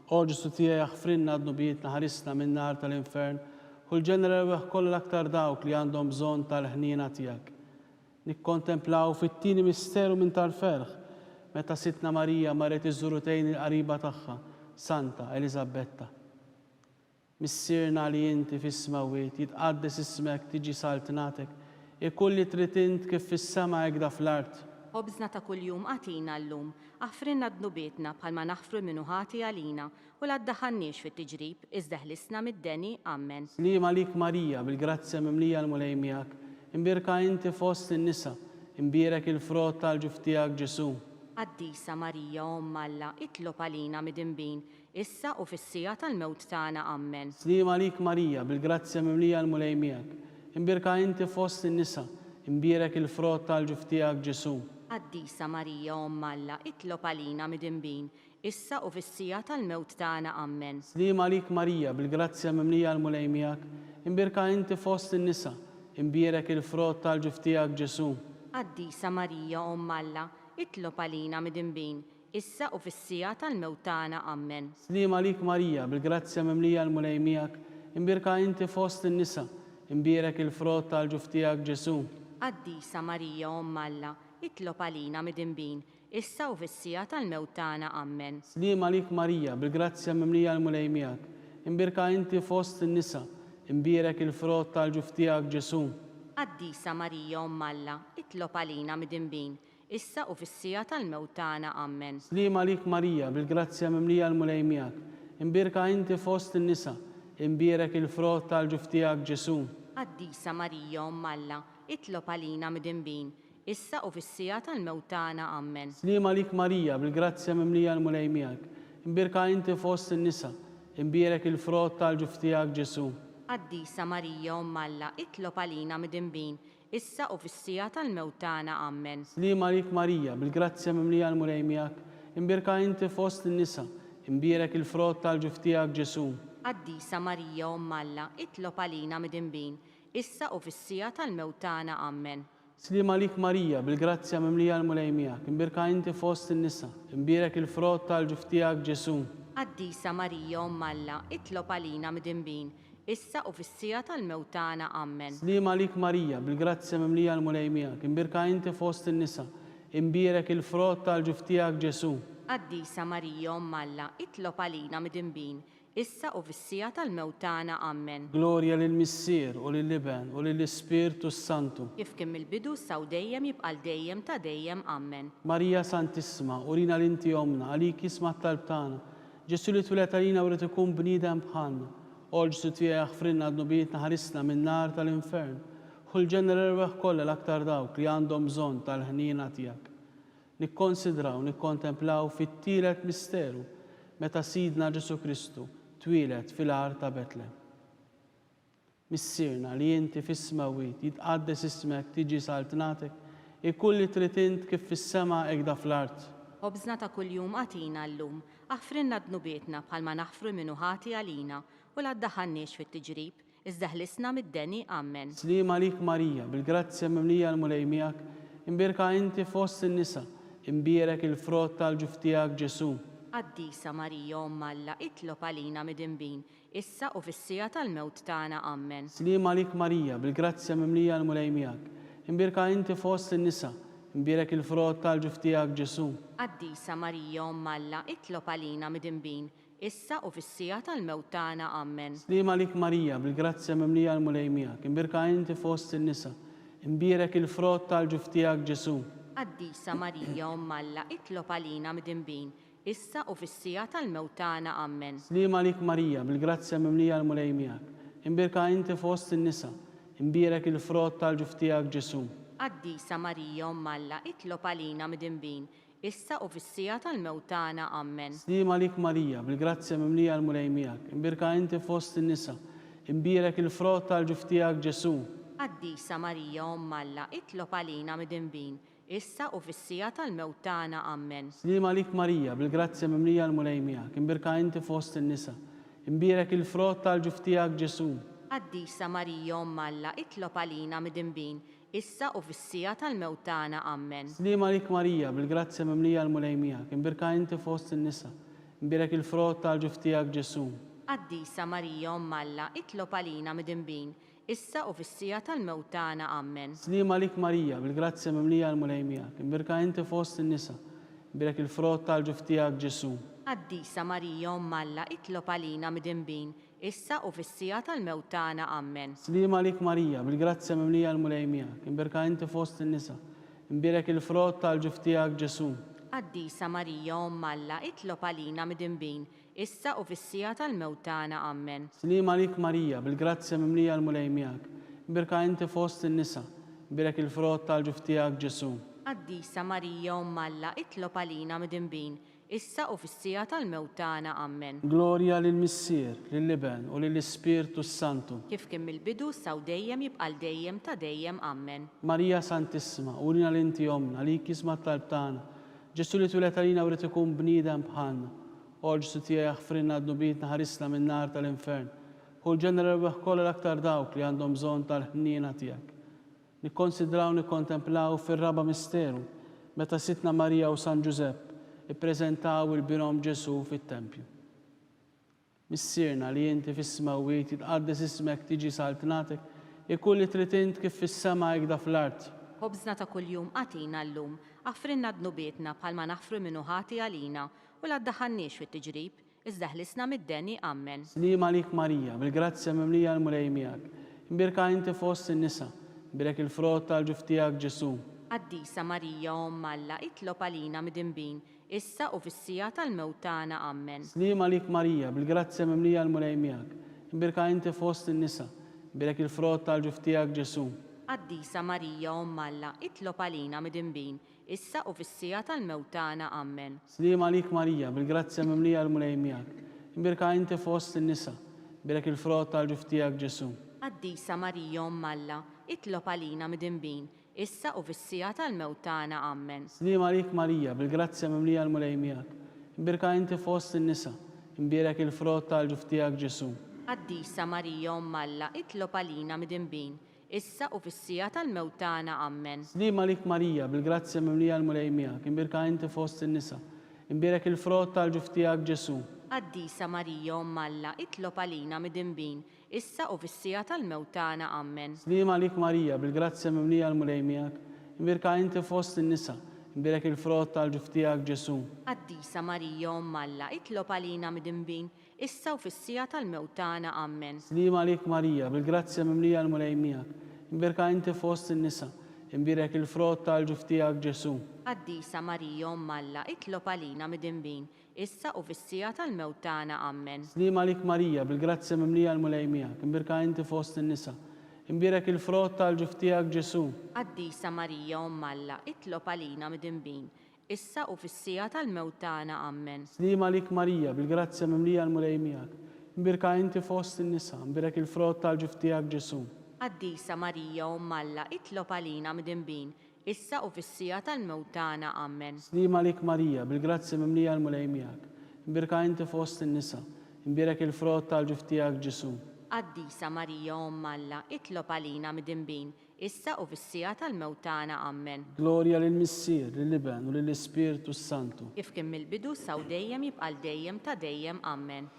O Ġesù tiegħi aħfrilna dnubietna ħarisna min-nar tal-infern, ħu l-ġenna l-erwieħ kollha l-aktar dawk li għandhom bżonn tal-ħniena tiegħek. Nikkontemplaw fit-tieni misteru minn tal-ferħ, meta Sidtna Marija marret iżżur u tgħin il-qariba tagħha, Santa Eliżabbetta. Missierna li inti fis-smewwiet, jitqaddes ismek, tiġi saltnatek, ikun li trid int kif fis-sema hekda fl-art. Ħobżna ta' kuljum agħtina llum. Aħfrilna dnubietna bħalma naħfru 'l min hu ħati għalina, u la ddaħħalniex fit-tiġrib, iżda ħlisna mid-deni. Ammen. Sliem għalik Marija, bil-grazzja mimlija l-Mulej miegħek, imbierka inti fost in-nisa, imbierek il-frott tal-ġuf tiegħek Ġesù. Qaddisa Marija, Omm Alla, itlob għalina midinbin, issa u fis-siegħa tal-mewt tagħna. Ammen. Sliem għalik Marija, bil-grazzja mimlija l-Mulej miegħek, imbierka inti fost in-nisa, imbierek il-frott tal-ġuf tiegħek Ġesù. Qaddisa Marija, Omm Alla, itlob għalina midinbin, issa u fis-siegħa tal-mewt tagħna. Ammen. Sliem għalik Marija, bil-grazzja mimlija l-Mulej miegħek, imbierka inti fost in-nisa, imbierek il-frott tal-ġuf tiegħek Ġesù. Qaddisa Marija, Omm Alla, itlob għalina midinbin, issa u fis-siegħa tal-mewt tagħna. Ammen. Sliem għalik Marija, bil-grazzja mimlija l-Mulej miegħek, imbierka inti fost in-nisa, imbierek il-frott tal-ġuf tiegħek Ġesù. Qaddisa Marija, Omm Alla, itlob għalina midinbin, issa u fis-siegħa tal-mewt tagħna. Ammen. Sliem għalik Marija, bil-grazzja mimlija l-Mulej miegħek, imbierka inti fost in-nisa, imbierek il-frott tal-ġuf tiegħek Ġesù. Qaddisa Marija, Omm Alla, itlob għalina midinbin, issa u fis-siegħa tal-mewt tagħna. Ammen. Sliem għalik Marija, bil-grazzja mimlija l-Mulej miegħek, imbierka inti fost in-nisa, imbierek il-frott tal-ġuf tiegħek Ġesù. Qaddisa Marija, Omm Alla, itlob għalina midinbin, issa u fis-siegħa tal-mewt tagħna. Ammen. Sliem għalik Marija, bil-grazzja mimlija l-Mulej miegħek, imbierka inti fost in-nisa, imbierek il-frott tal-ġuf tiegħek Ġesù. Qaddisa Marija, Omm Alla, itlob għalina midinbin, issa u fis-siegħa tal-mewt tagħna. Ammen. Sliem għalik Marija, bil-grazzja mimlija l-Mulej miegħek, imbierka inti fost in-nisa, imbierek il-frott tal-ġuf tiegħek Ġesù. Qaddisa Marija, Omm Alla, itlob għalina midinbin, issa u fis-siegħa tal-mewt tagħna. Ammen. Sliem għalik Marija, bil-grazzja mimlija l-Mulej miegħek, imbierka inti fost in-nisa, imbierek il-frott tal-ġuf tiegħek Ġesù. Qaddisa Marija, Omm Alla, itlob għalina midinbin, issa u fis-siegħa tal-mewt tagħna. Ammen. Sliem għalik Marija, bil-grazzja mimlija l-Mulej miegħek, imbierka inti fost in-nisa, imbierek il-frott tal-ġuf tiegħek Ġesù. Qaddisa Marija, Omm Alla, itlob għalina midinbin, issa u fis-siegħa tal-mewt tagħna. Ammen. Glorja lill-Missier, u lill-Iben, u lill-Ispirtu s-Santu. Kif kien mill-bidu, issa u dejjem, jibqa' għal dejjem ta' dejjem. Ammen. Marija Santissima, urina li inti Ommna, għalik jisma' t-talb tagħna. Ġesù li twieled għalina u ried ikun bniedem bħalna. O Ġesù tiegħi aħfrilna dnubietna ħarisna min-nar tal-infern. Ħu l-ġenna l-erwieħ kollha l-aktar dawk li għandhom bżonn tal-ħniena tiegħek. Nikkonsidraw, nikkontemplaw fit-tielet misteru meta Sidna Ġesù Kristu twieled fil-għar ta' Betlem. Missierna li inti fis-smewwiet, jitqaddes ismek, tiġi saltnatek, ikun li trid int kif fis-sema hekda fl-art. Ħobżna ta' kuljum agħtina llum. Aħfrilna dnubietna bħalma naħfru 'l min hu ħati għalina, u la ddaħħalniex fit-tiġrib, iżda ħlisna mid-deni. Ammen. Sliem għalik Marija, bil-grazzja mimlija l-Mulej miegħek, imbierka inti fost in-nisa, imbierek il-frott tal-ġuf tiegħek Ġesù. Qaddisa Marija, Omm Alla, itlob għalina midinbin, issa u fis-siegħa tal-mewt tagħna. Ammen. Sliem għalik Marija, bil-grazzja mimlija l-Mulej miegħek, imbierka inti fost in-nisa, imbierek il-frott tal-ġuf tiegħek Ġesù. Qaddisa Marija, Omm Alla, itlob għalina midinbin, issa u fis-siegħa tal-mewt tagħna. Ammen. Sliem għalik Marija, bil-grazzja mimlija l-Mulej miegħek, imbierka inti fost in-nisa, imbierek il-frott tal-ġuf tiegħek Ġesù. Qaddisa Marija, Omm Alla, itlob għalina midinbin, issa u fis-siegħa tal-mewt tagħna. Ammen. Sliem għalik Marija, bil-grazzja mimlija l-Mulej miegħek, imbierka inti fost in-nisa, imbierek il-frott tal-ġuf tiegħek Ġesù. Qaddisa Marija, Omm Alla, itlob għalina midinbin, issa u fis-siegħa tal-mewt tagħna. Ammen. Sliem għalik Marija, bil-grazzja mimlija l-Mulej miegħek, imbierka inti fost in-nisa, imbierek il-frott tal-ġuf tiegħek Ġesù. Qaddisa Marija Omm Alla, itlob għalina midinbin, issa u fis-siegħa tal-mewt tagħna. Ammen. Sliem għalik Marija, bil-grazzja mimlija l-Mulej miegħek, imbierka inti fost in-nisa. Imbierek il-frott tal-ġuf tiegħek Ġesù. Qaddisa Marija Omm Alla, itlob għalina midinbin, issa u fis-siegħa tal-mewt tagħna. Ammen. Sliem għalik Marija, bil-grazzja mimlija l-Mulej miegħek, imbierka inti fost in-nisa. Imbierek il-frott tal-ġuf tiegħek Ġesù. Qaddisa Marija Omm Alla, itlob għalina midinbin, issa u fis-siegħa tal-mewt tagħna. Ammen. Sliem għalik Marija, bil-grazzja mimlija l-Mulej miegħek, imbierka inti fost in-nisa. Imbierek il-frott tal-ġuf tiegħek Ġesù. Qaddisa Marija Omm Alla, itlob għalina midinbin, issa u fis-siegħa tal-mewt tagħna. Ammen. Sliem għalik Marija, bil-grazzja mimlija l-Mulej miegħek, imbierka inti fost in-nisa. Imbierek il-frott tal-ġuf tiegħek Ġesù. Qaddisa Marija Omm Alla, itlob għalina midinbin, issa u fis-siegħa tal-mewt tagħna. Ammen. Sliem għalik Marija, bil-grazzja mimlija l-Mulej miegħek, imbierka inti fost in-nisa, imbierek il-frott tal-ġuf tiegħek Ġesù. Qaddisa Marija Omm Alla, itlob għalina midinbin, issa u fis-siegħa tal-mewt tagħna. Ammen. Glorja lill-Missier, lill-Iben, u lill-Ispirtu s-Santu. Kif kien mill-bidu, issa u dejjem, jibqa' għal dejjem ta' dejjem. Ammen. Marija Santissima, urina li inti Ommna, għalik jisma' t-talb tagħna. Ġesù li twieled għalina u ried ikun bniedem bħalna. O Ġesù tiegħi aħfrilna dnubietna ħarisna min-nar tal-infern. Ħu l-ġenna l-erwieħ kollha l-aktar dawk li għandhom bżonn tal-ħniena tiegħek. Nikkonsidraw nikkontemplaw fir-raba' misteru meta Sidtna Marija u San Ġużepp ippreżentaw 'il Binhom Ġesù fit-tempju. Missierna li inti fis-smewwiet, jitqaddes ismek, tiġi saltnatek, ikun li trid int kif fis-sema hekda fl-art. Ħobżna ta' kuljum agħtina llum. Aħfrilna dnubietna bħalma naħfru min hu ħati għalina, u la ddaħħalniex fit-tiġrib, Iżda ħlisna mid-deni. Ammen. Sliem għalik Marija, bil-grazzja mimlija l-Mulej miegħek. Imbierka inti fost in-nisa, imbierek il-frott tal-ġuf tiegħek Ġesù. Qaddisa Marija Omm Alla itlob għalina midinbin, issa u fis-siegħa tal-mewt tagħna. Ammen. Sliem għalik Marija, bil-grazzja mimlija l-Mulej miegħek. Imbierka inti fost in-nisa, imbierek il-frott tal-ġuf tiegħek Ġesù. Qaddisa Marija Omm Alla itlob għalina midinbin, issa u fis-siegħa tal-mewt tagħna. Ammen. Sliem għalik Marija, bil-grazzja mimlija l-Mulej miegħek. Imbierka inti fost in-nisa, imbierek il-frott tal-ġuf tiegħek Ġesù. Qaddisa Marija Omm Alla, itlob għalina midinbin, issa u fis-siegħa tal-mewt tagħna. Ammen. Sliem għalik Marija, bil-grazzja mimlija l-Mulej miegħek. Imbierka inti fost in-nisa, imbierek il-frott tal-ġuf tiegħek Ġesù. Qaddisa Marija Omm Alla, itlob għalina midinbin, issa u fis-siegħa tal-mewt tagħna. Ammen. Sliem għalik Marija, bil-grazzja mimlija l-Mulej miegħek, imbierka inti fost in-nisa, imbierek il-frott tal-ġuf tiegħek Ġesù. Qaddisa Marija Omm Alla, itlob għalina midinbin, issa u fis-siegħa tal-mewt tagħna. Ammen. Sliem għalik Marija, bil-grazzja mimlija l-Mulej miegħek, imbierka inti fost in-nisa, imbierek il-frott tal-ġuf tiegħek Ġesù. Qaddisa Marija Omm Alla, itlob għalina midinbin, issa u fis-siegħa tal-mewt tagħna. Ammen. Sliem għalik Marija, bil-grazzja mimlija l-Mulej miegħek, imbierka inti fost in-nisa, imbierek il-frott tal-ġuf tiegħek Ġesù. Qaddisa Marija Omm Alla, itlob għalina midinbin, issa u fis-siegħa tal-mewt tagħna. Ammen. Sliem għalik Marija, bil-grazzja mimlija l-Mulej miegħek, imbierka inti fost in-nisa, imbierek il-frott tal-ġuf tiegħek Ġesù. Qaddisa Marija Omm Alla, itlob għalina midinbin, issa u fis-siegħa tal-mewt tagħna. Ammen. Sliem għalik Marija, bil-grazzja mimlija l-Mulej miegħek, imbierka inti fost in-nisa, imbierek il-frott tal-ġuf tiegħek Ġesù. Qaddisa Marija Omm Alla, itlob għalina midinbin, issa u fis-siegħa tal-mewt tagħna. Ammen. Sliem għalik Marija, bil-grazzja mimlija l-Mulej miegħek, imbierka inti fost in-nisa, imbierek il-frott tal-ġuf tiegħek Ġesù. Qaddisa Marija Omm Alla, itlob għalina midinbin, issa u fis-siegħa tal-mewt tagħna. Ammen. Glorja lill-Missier, lill-Iben u lill-Ispirtu s-Santu. Kif kien mill-bidu, issa u dejjem, jibqa' għal dejjem ta' dejjem. Ammen.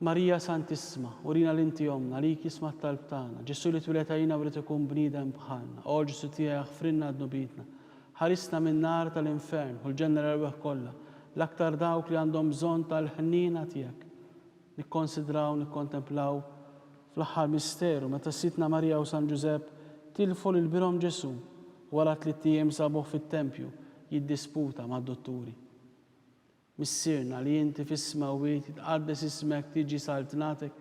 Marija Santissima, urina li inti Ommna, għalik jisma' t-talb tagħna. Ġesù li twieled għalina u ried ikun bniedem bħalna. O Ġesù tiegħi aħfrilna dnubietna. Ħarisna min-nar tal-infern, ħu l-ġenna l-erwieħ kollha, l-aktar dawk li għandhom bżonn tal-ħniena tiegħek. Nikkonsidraw, nikkontemplaw fl-aħħar misteru meta Sidtna Marija u San Ġużepp tilfu lil binhom Ġesù u wara tlitt ijiem sabuh fit-tempju jiddisputa mad-dutturi. Missierna li inti fis-smewwiet, jitqaddes ismek, tiġi saltnatek,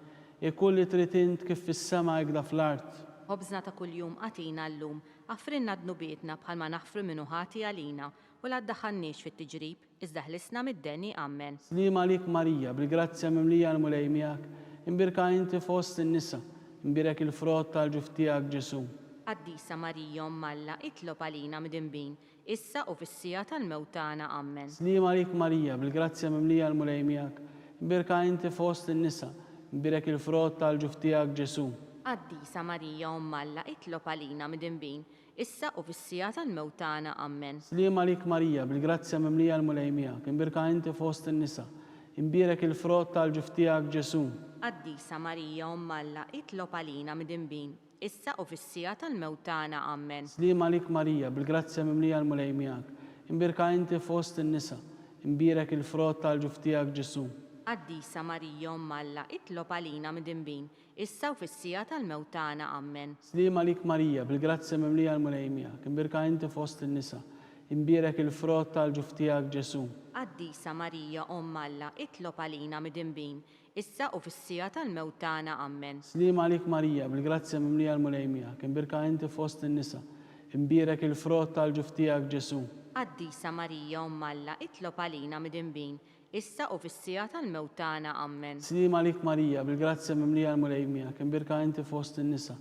ikun li trid int kif fis-sema hekda fl-art. Ħobżna ta' kuljum agħtina llum. Aħfrilna dnubietna bħalma naħfru min hu ħati għalina, u la ddaħħalniex fit-tiġrib, iżda ħlisna mid-deni. Ammen. Sliem għalik Marija, bil-grazzja mimlija l-Mulej miegħek, imbierka inti fost in-nisa, imbierek il-frott tal-ġuf tiegħek Ġesù. Qaddisa Marija Omm Alla, itlob għalina midinbin, issa u fis-siegħa tal-mewt tagħna. Ammen. Sliem għalik Marija, bil-grazzja mimlija l-Mulej miegħek, imbierka inti fost in-nisa, imbierek il-frott tal-ġuf tiegħek Ġesù. Qaddisa Marija Omm Alla, itlob għalina midinbin, issa u fis-siegħa tal-mewt tagħna. Ammen. Sliem għalik Marija, bil-grazzja mimlija l-Mulej miegħek, imbierka inti fost in-nisa, imbierek il-frott tal-ġuf tiegħek Ġesù. Qaddisa Marija Omm Alla, itlob għalina midinbin, issa u fis-siegħa tal-mewt tagħna. Ammen. Sliem għalik Marija, bil-grazzja mimlija l-Mulej miegħek, imbierka inti fost in-nisa, imbierek il-frott tal-ġuf tiegħek Ġesù. Qaddisa Marija Omm Alla, itlob għalina midinbin, issa u fis-siegħa tal-mewt tagħna. Ammen. Sliem għalik Marija, bil-grazzja mimlija l-Mulej miegħek, imbierka inti fost in-nisa, imbierek il-frott tal-ġuf tiegħek Ġesù. Qaddisa Marija Omm Alla, itlob għalina midinbin, issa u fis-siegħa tal-mewt tagħna. Ammen. Sliem għalik Marija, bil-grazzja mimlija l-Mulej miegħek, imbierka inti fost in-nisa, imbierek il-frott tal-ġuf tiegħek Ġesù. Qaddisa Marija Omm Alla, itlob għalina midinbin, issa u fis-siegħa tal-mewt tagħna. Ammen. Sliem għalik Marija, bil-grazzja mimlija l-Mulej miegħek, imbierka inti fost in-nisa,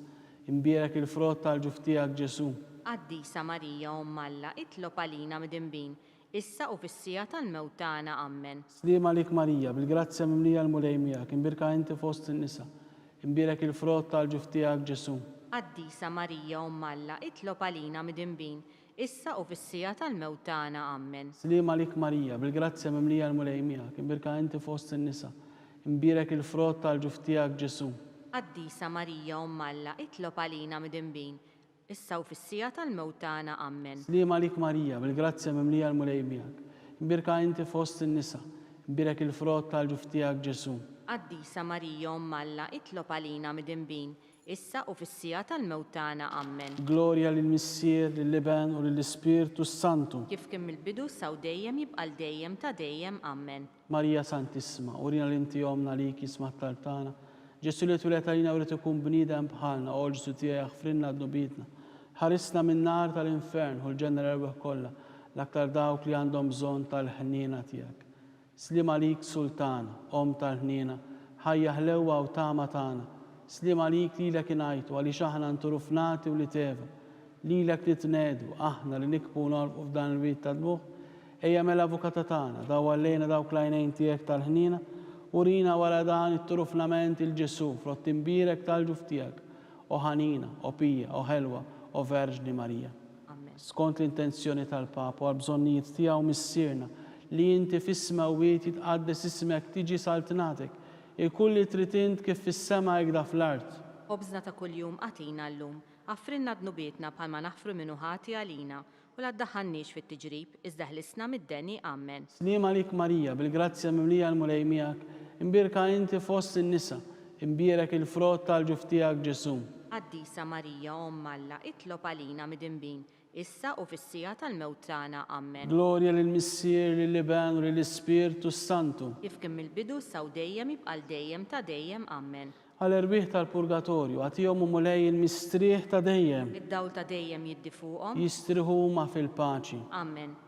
imbierek il-frott tal-ġuf tiegħek Ġesù. Qaddisa Marija Omm Alla, itlob għalina midinbin, issa u fis-siegħa tal-mewt tagħna. Ammen. Sliem għalik Marija, bil-grazzja mimlija l-Mulej miegħek, imbierka inti fost in-nisa, imbierek il-frott tal-ġuf tiegħek Ġesù. Qaddisa Marija Omm Alla, itlob għalina midinbin, issa u fis-siegħa tal-mewt tagħna. Ammen. Sliem għalik Marija, bil-grazzja mimlija l-Mulej miegħek, imbierka inti fost in-nisa, imbierek il-frott tal-ġuf tiegħek Ġesù. Qaddisa Marija Omm Alla, itlob għalina midinbin, issa u fis-siegħa tal-mewt tagħna. Ammen. Sliem għalik Marija, bil-grazzja mimlija l-Mulej miegħek. Imbierka inti fost in-nisa, imbierek il-frott tal-ġuf tiegħek Ġesù. Qaddisa Marija Omm Alla, itlob għalina midinbin, issa u fis-siegħa tal-mewt tagħna. Ammen. Glorja lill-Missier, lill-Iben u lill-Ispirtu s-Santu. Kif kien mill-bidu, issa u dejjem, jibqa' għal dejjem ta' dejjem. Ammen. Marija Santissima, urina li inti Ommna għalik jisma' t-talb tagħna. Ġesù li twieled għalina u ried ikun bniedem bħalna, o Ġesù tiegħi aħfrilna dnubietna. Ħarisna min-nar tal-infern, ħu l-ġenna l-erwieħ kollha, l-aktar dawk li għandhom bżonn tal-ħniena tiegħek. Sliem għalik Sultana, Omm tal-ħniena, ħajja ħlewwa u tama tagħna. Sliem għalik lilek ingħajtu għaliex aħna nturufnati wlied Eva. Lilek nitnegħdu, aħna li nikbu u nagħrqu f'dan il-wied ta' dmugħ, Ejja mela Avukata tagħna, dawwar lejna dawk l-għajnejn tiegħek tal-ħniena, urina wara dan it-turufnament 'il Ġesù, frott imbierek tal-ġuf tiegħek, o ħanina, o pija, o ħelwa, o Verġni Marija. Amen. Skont l-intenzjoni tal-Papa u għall-bżonnijiet tiegħu Missierna, li inti fis-smewwiet jitqaddes ismek tiġi saltnatek, ikun li trid int kif fis-sema hekda fl-art. Ħobżna ta' kuljum agħtina llum. Aħfrilna dnubietna bħalma naħfru min hu ħati għalina, U la ddaħħalniex fit-tiġrib, iżda ħlisna mid-deni. Amen. Sliem għalik Marija, bil-grazzja mimlija l-Mulej miegħek, imbierka inti fost in-nisa, imbierek il-frott tal-ġuf tiegħek Ġesù. Qaddisa Marija, Omm Alla, itlob għalina midinbin, issa u fis-siegħa tal-mewt tagħna. Amen. Glorja lill-Missier, lill-Iben u lill-Ispirtu s-Santu. Kif kien mill-bidu, issa u dejjem, jibqa' għal dejjem ta' dejjem. Amen. Għal erwieħ tal-purgatorju, agħtihom o Mulej il-mistrieħ ta' dejjem. Id-dawl ta' dejjem jiddi fuqhom. Jistrieħu huma fil-paċi. Amen.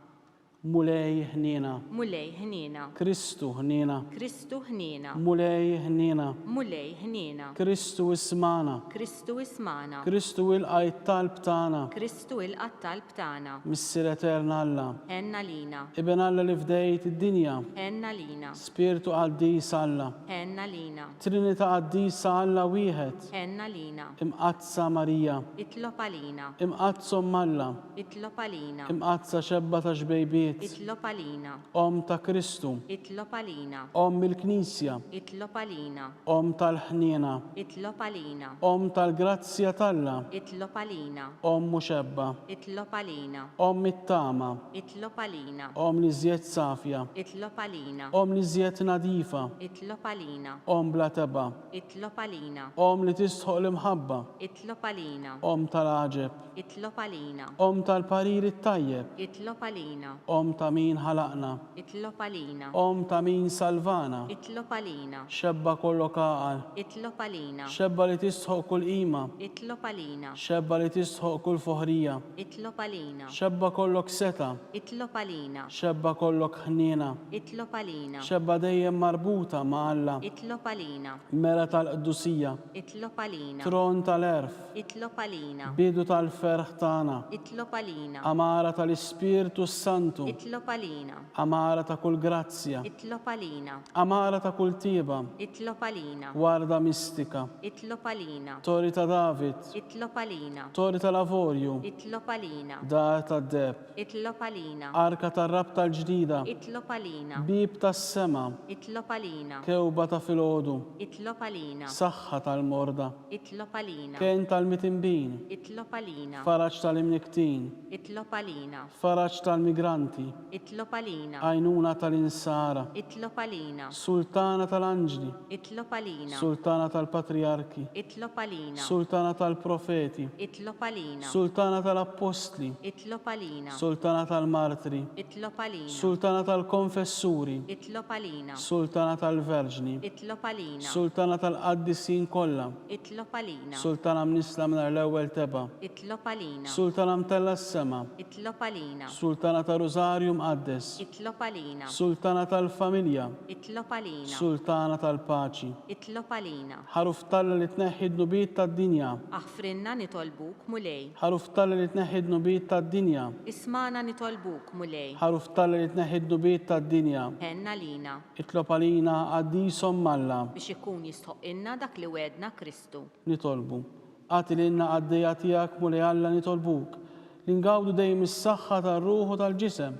Mulej, ħniena. Mulej, ħniena. Kristu, ħniena. Kristu, ħniena. Mulej, ħniena. Mulej, ħniena. Kristu, ismagħna. Kristu, ismagħna. Kristu, ilqa' t-talb tagħna. Kristu, ilqa' t-talb tagħna. Missier etern Alla. Ħenn għalina. Iben Alla li fdejt id-dinja. Ħenn għalina. Spirtu qaddis Alla. Ħenn għalina. Trinità qaddisa Alla wieħed. Ħenn għalina. Imqaddsa Marija. Itlob għalina. Imqaddsa Omm Alla. Itlob għalina. Imqaddsa xebba ta' xbejbiet. Itlob għalina. Omm ta' Kristu. Itlob għalina. Omm il-Knisja. Itlob għalina. Omm tal-ħniena. Itlob għalina. Omm tal-grazzja t'Alla. Itlob għalina. Omm u xebba. Itlob għalina. Omm it-tama. Itlob għalina. Omm l-iżjed safja. Itlob għalina. Omm l-iżjed nadifa. Itlob għalina. Omm bla tebgħa. Itlob għalina. Omm li tistħoq l-imħabba. Itlob għalina. Omm tal-għaġeb. Itlob għalina. Omm tal-parir it-tajjeb. Itlob għalina. Omm. Omm ta' min ħalaqna. Itlob għalina. Omm ta' min salvana. Itlob għalina. Xebba kollok għaqal. Itlob għalina. Xebba li tistħoqq kull qima. Itlob għalina. Xebba li tistħoqq kull foħrija. Itlob għalina. Xebba kollok setgħa. Itlob għalina. Xebba kollok ħniena. Itlob għalina. Xebba dejjem marbuta ma' Alla. Itlob għalina. Mera tal-qdusija. Itlob għalina. Tron tal-għerf. Itlob għalina. Bidu tal-ferħ tagħna. Itlob għalina. Għamara tal-Ispirtu s-Santu. Itlob għalina. Għamara ta' kull grazzja. Itlob għalina. Għamara ta' kull tjieba. Itlob għalina. Warda mistika. Itlob għalina. Torri ta' David. Itlob għalina. Torri tal-avorju. Itlob għalina. Dar tad-deheb. Itlob għalina. Arka tar-Rabta l-Ġdida. Itlob għalina. Bieb tas-sema. Itlob għalina. Kewba ta' filgħodu. Itlob għalina. Saħħa tal-morda. Itlob għalina. Kenn tal-mitinbin. Itlob għalina. Faraġ tal-imnikktin. Itlob għalina. Faraġ tal-migranti. Itlob għalina. Għajnuna tal-insara. Itlob għalina. Sultana tal-anġli. Itlob għalina. Sultana tal-patrijarki. Itlob għalina. Sultana tal-profeti. Itlob għalina. Sultana tal-appostli. Itlob għalina. Sultana tal-martri. Itlob għalina. Sultana tal-konfessuri. Itlob għalina. Sultana tal-verġni. Itlob għalina. Sultana tal-qaddisin kollha. Itlob għalina. Sultana mnissla mingħajr l-ewwel tebgħa. Itlob għalina. Sultana mtellgħa s-sema. Itlob għalina. Sultana ta' Rużarju Mqaddes. Itlob għalina. Sultana tal-familja. Itlob għalina. Sultana tal-paċi. Itlob għalina. Ħaruf t'Alla li tneħħi d-dnubiet tad-dinja. Aħfrilna nitolbuk, Mulej. Ħaruf t'Alla li tneħħi d-dnubiet tad-dinja. Ismagħna nitolbuk, Mulej. Ħaruf t'Alla li tneħħi d-dnubiet tad-dinja. Ħenn għalina. Itlob għalina, qaddis Omm Alla. Biex ikun jistħoqqilna dak li wegħedna Kristu. Nitolbu. Agħti lilna qaddejja tiegħek, Mulej Alla, nitolbuk, li ngawdu dejjem is-saħħa tar-ruħ u tal-ġisem,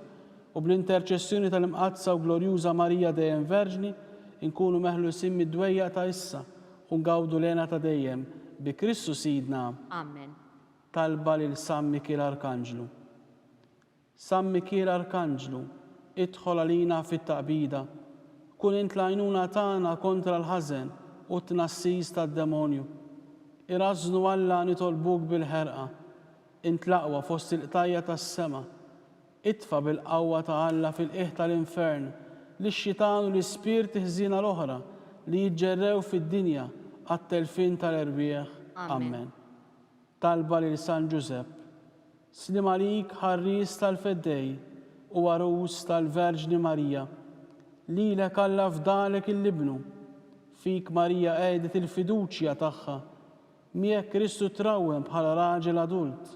u bl-interċessjoni tal-Imqaddsa u Glorjuża Marija dejjem Verġni, inkunu meħlusin mid-dwejjaq ta' issa u ngawdu l-hena ta' dejjem, bi Kristu Sidna. Amen. Talba lil San Mikiel Arkanġlu. San Mikiel Arkanġlu, idħol għalina fit-taqbida. Kun int l-għajnuna tagħna kontra l-ħażen u t-tnassis tad-demonju. Irażżnu Alla nitolbuk bil-ħerqa. Int l-aqwa fost il-qtajja' tas-sema. Itfa' bil-qawwa ta' Alla fil-qiegħ tal-infern lix-xitan u l-ispirti ħżiena l-oħra li jiġġerrew fid-dinja għat-telfien tal-erwieħ. Amen. Talba lil San Ġużepp. Sliem għalik ħarries tal-Feddej u għarus tal-Verġni Marija. Lilek Alla fdalek il-Ibnu. Fik Marija qegħdet il-fiduċja tagħha. Miegħek Kristu trawwem bħala raġel adult.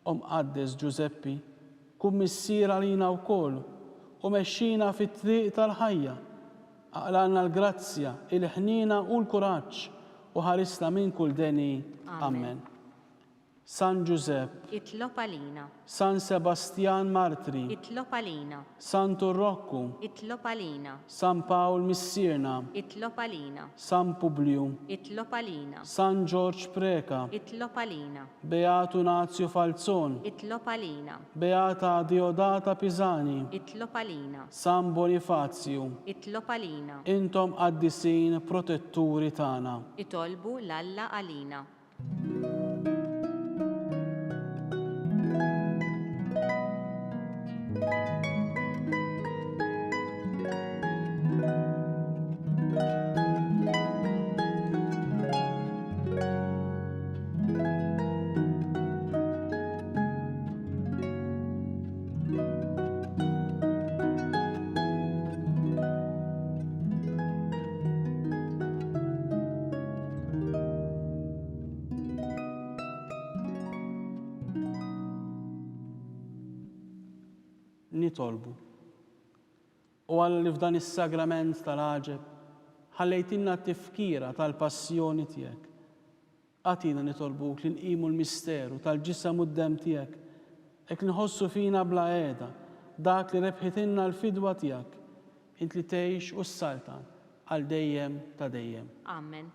O Mqaddes Ġużeppi, kun missier għalina wkoll u mexxina fit-triq tal-ħajja. Aqlgħalna l-grazzja, il-ħniena u l-kuraġġ u ħarisna minn kull deni. Amen. San Ġużepp. Itlob għalina. San Sebastjan Martri. Itlob għalina. Santu Rokku. Itlob għalina. San Pawl Missierna. Itlob għalina. San Publju. Itlob għalina. San Ġorġ Preca. Itlob għalina. Beatu Nazju Falzon. Itlob għalina. Beata Diodata Pisani. Itlob għalina. San Bonifazju. Itlob għalina. Intom qaddisin protetturi tagħna. Itolbu 'l Alla għalina. Nitolbu. O Alla li f'dan is-sagrament tal-għaġeb ħallejtilna t-tifkira tal-passjoni tiegħek. Agħtina nitolbuk li nqimu l-misteru tal-Ġisem u d-Demm tiegħek, hekk li nħossu fina bla qiegħda dak li rebħitilna l-fidwa tiegħek, int li tgħix u ssaltan għal dejjem ta' dejjem. Amen.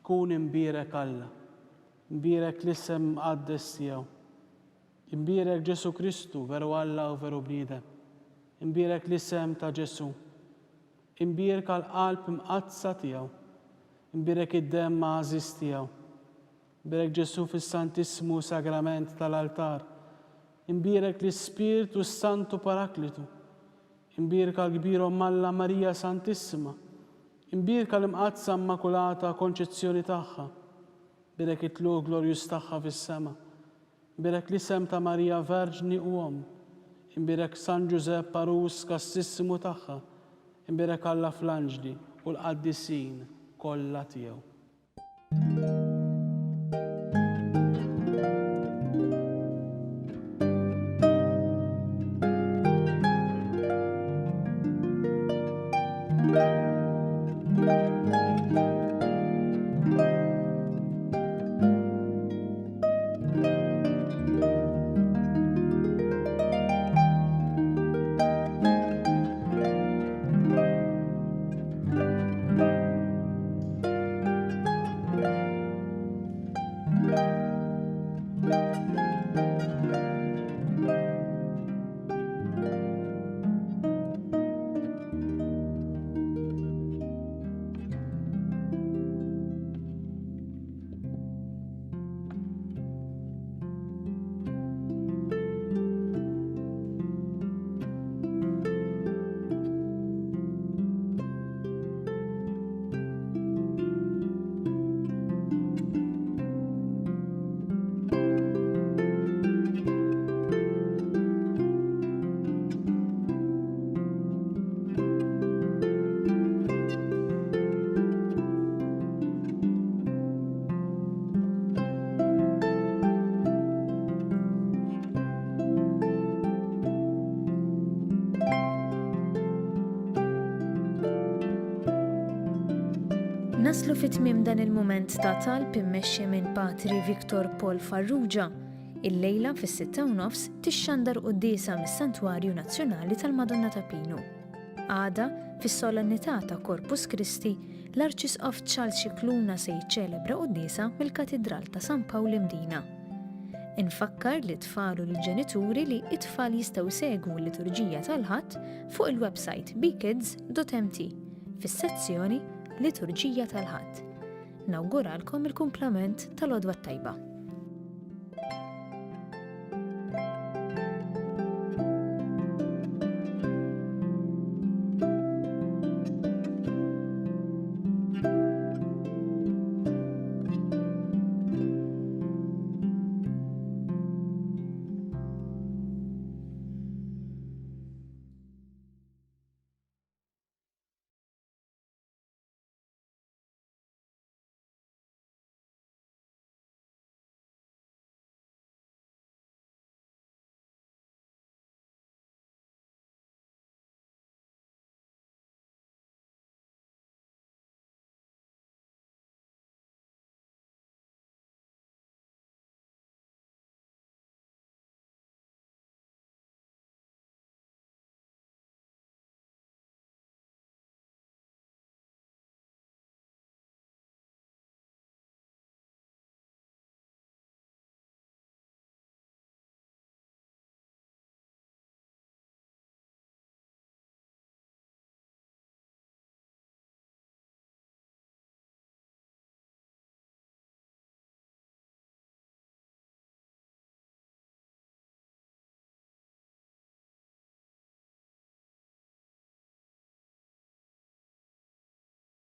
Ikun imbierek Alla. Imbierek l-isem mqaddes tiegħu. Imbierek Ġesù Kristu, veru Alla u veru bniedem. Imbierek l-isem ta' Ġesù. Imbierka l-Qalb Imqaddsa tiegħu. Imbierek id-demm għażiż tiegħu. Imbierek Ġesù fis-Santissmu Sagrament tal-Altar. Imbierek l-Ispirtu s-Santu Paraklitu. Imbierka l-Kbir Omm Alla Marija Santissima. Imbierka l-Imqaddsa Immakulata Konċezzjoni tagħha. Bierek it-tlugħ glorjuż tagħha fis-sema. Imbierek l-isem ta' Marija Verġni u Omm. Imbierek San Ġużepp Għarus Kastissimu tagħha. Imbierek Alla fl-anġli u l-qaddisin kollha tiegħu. Naslu fi tmiem dan il-mument ta' talb immexxi minn Patri Victor Paul Farrugia. Illejla fis-6:30 tixxandar quddiesa mis-Santwarju Nazzjonali tal-Madonna ta' Pinu. Għada, fis-solennità ta' Corpus Christi, l-Arċisqof Charles Scicluna se jiċċelebra quddiesa mill-Katidral ta' San Pawl Imdina. Infakkar lit-tfal u lill-ġenituri li t-tfal jistgħu jsegwu l-liturġija tal-Ħadd fuq il-websajt bekids.mt fis-sezzjoni Liturġija tal-Ħadd. Nawguralkom il-kumplament tal-għodwa t-tajba.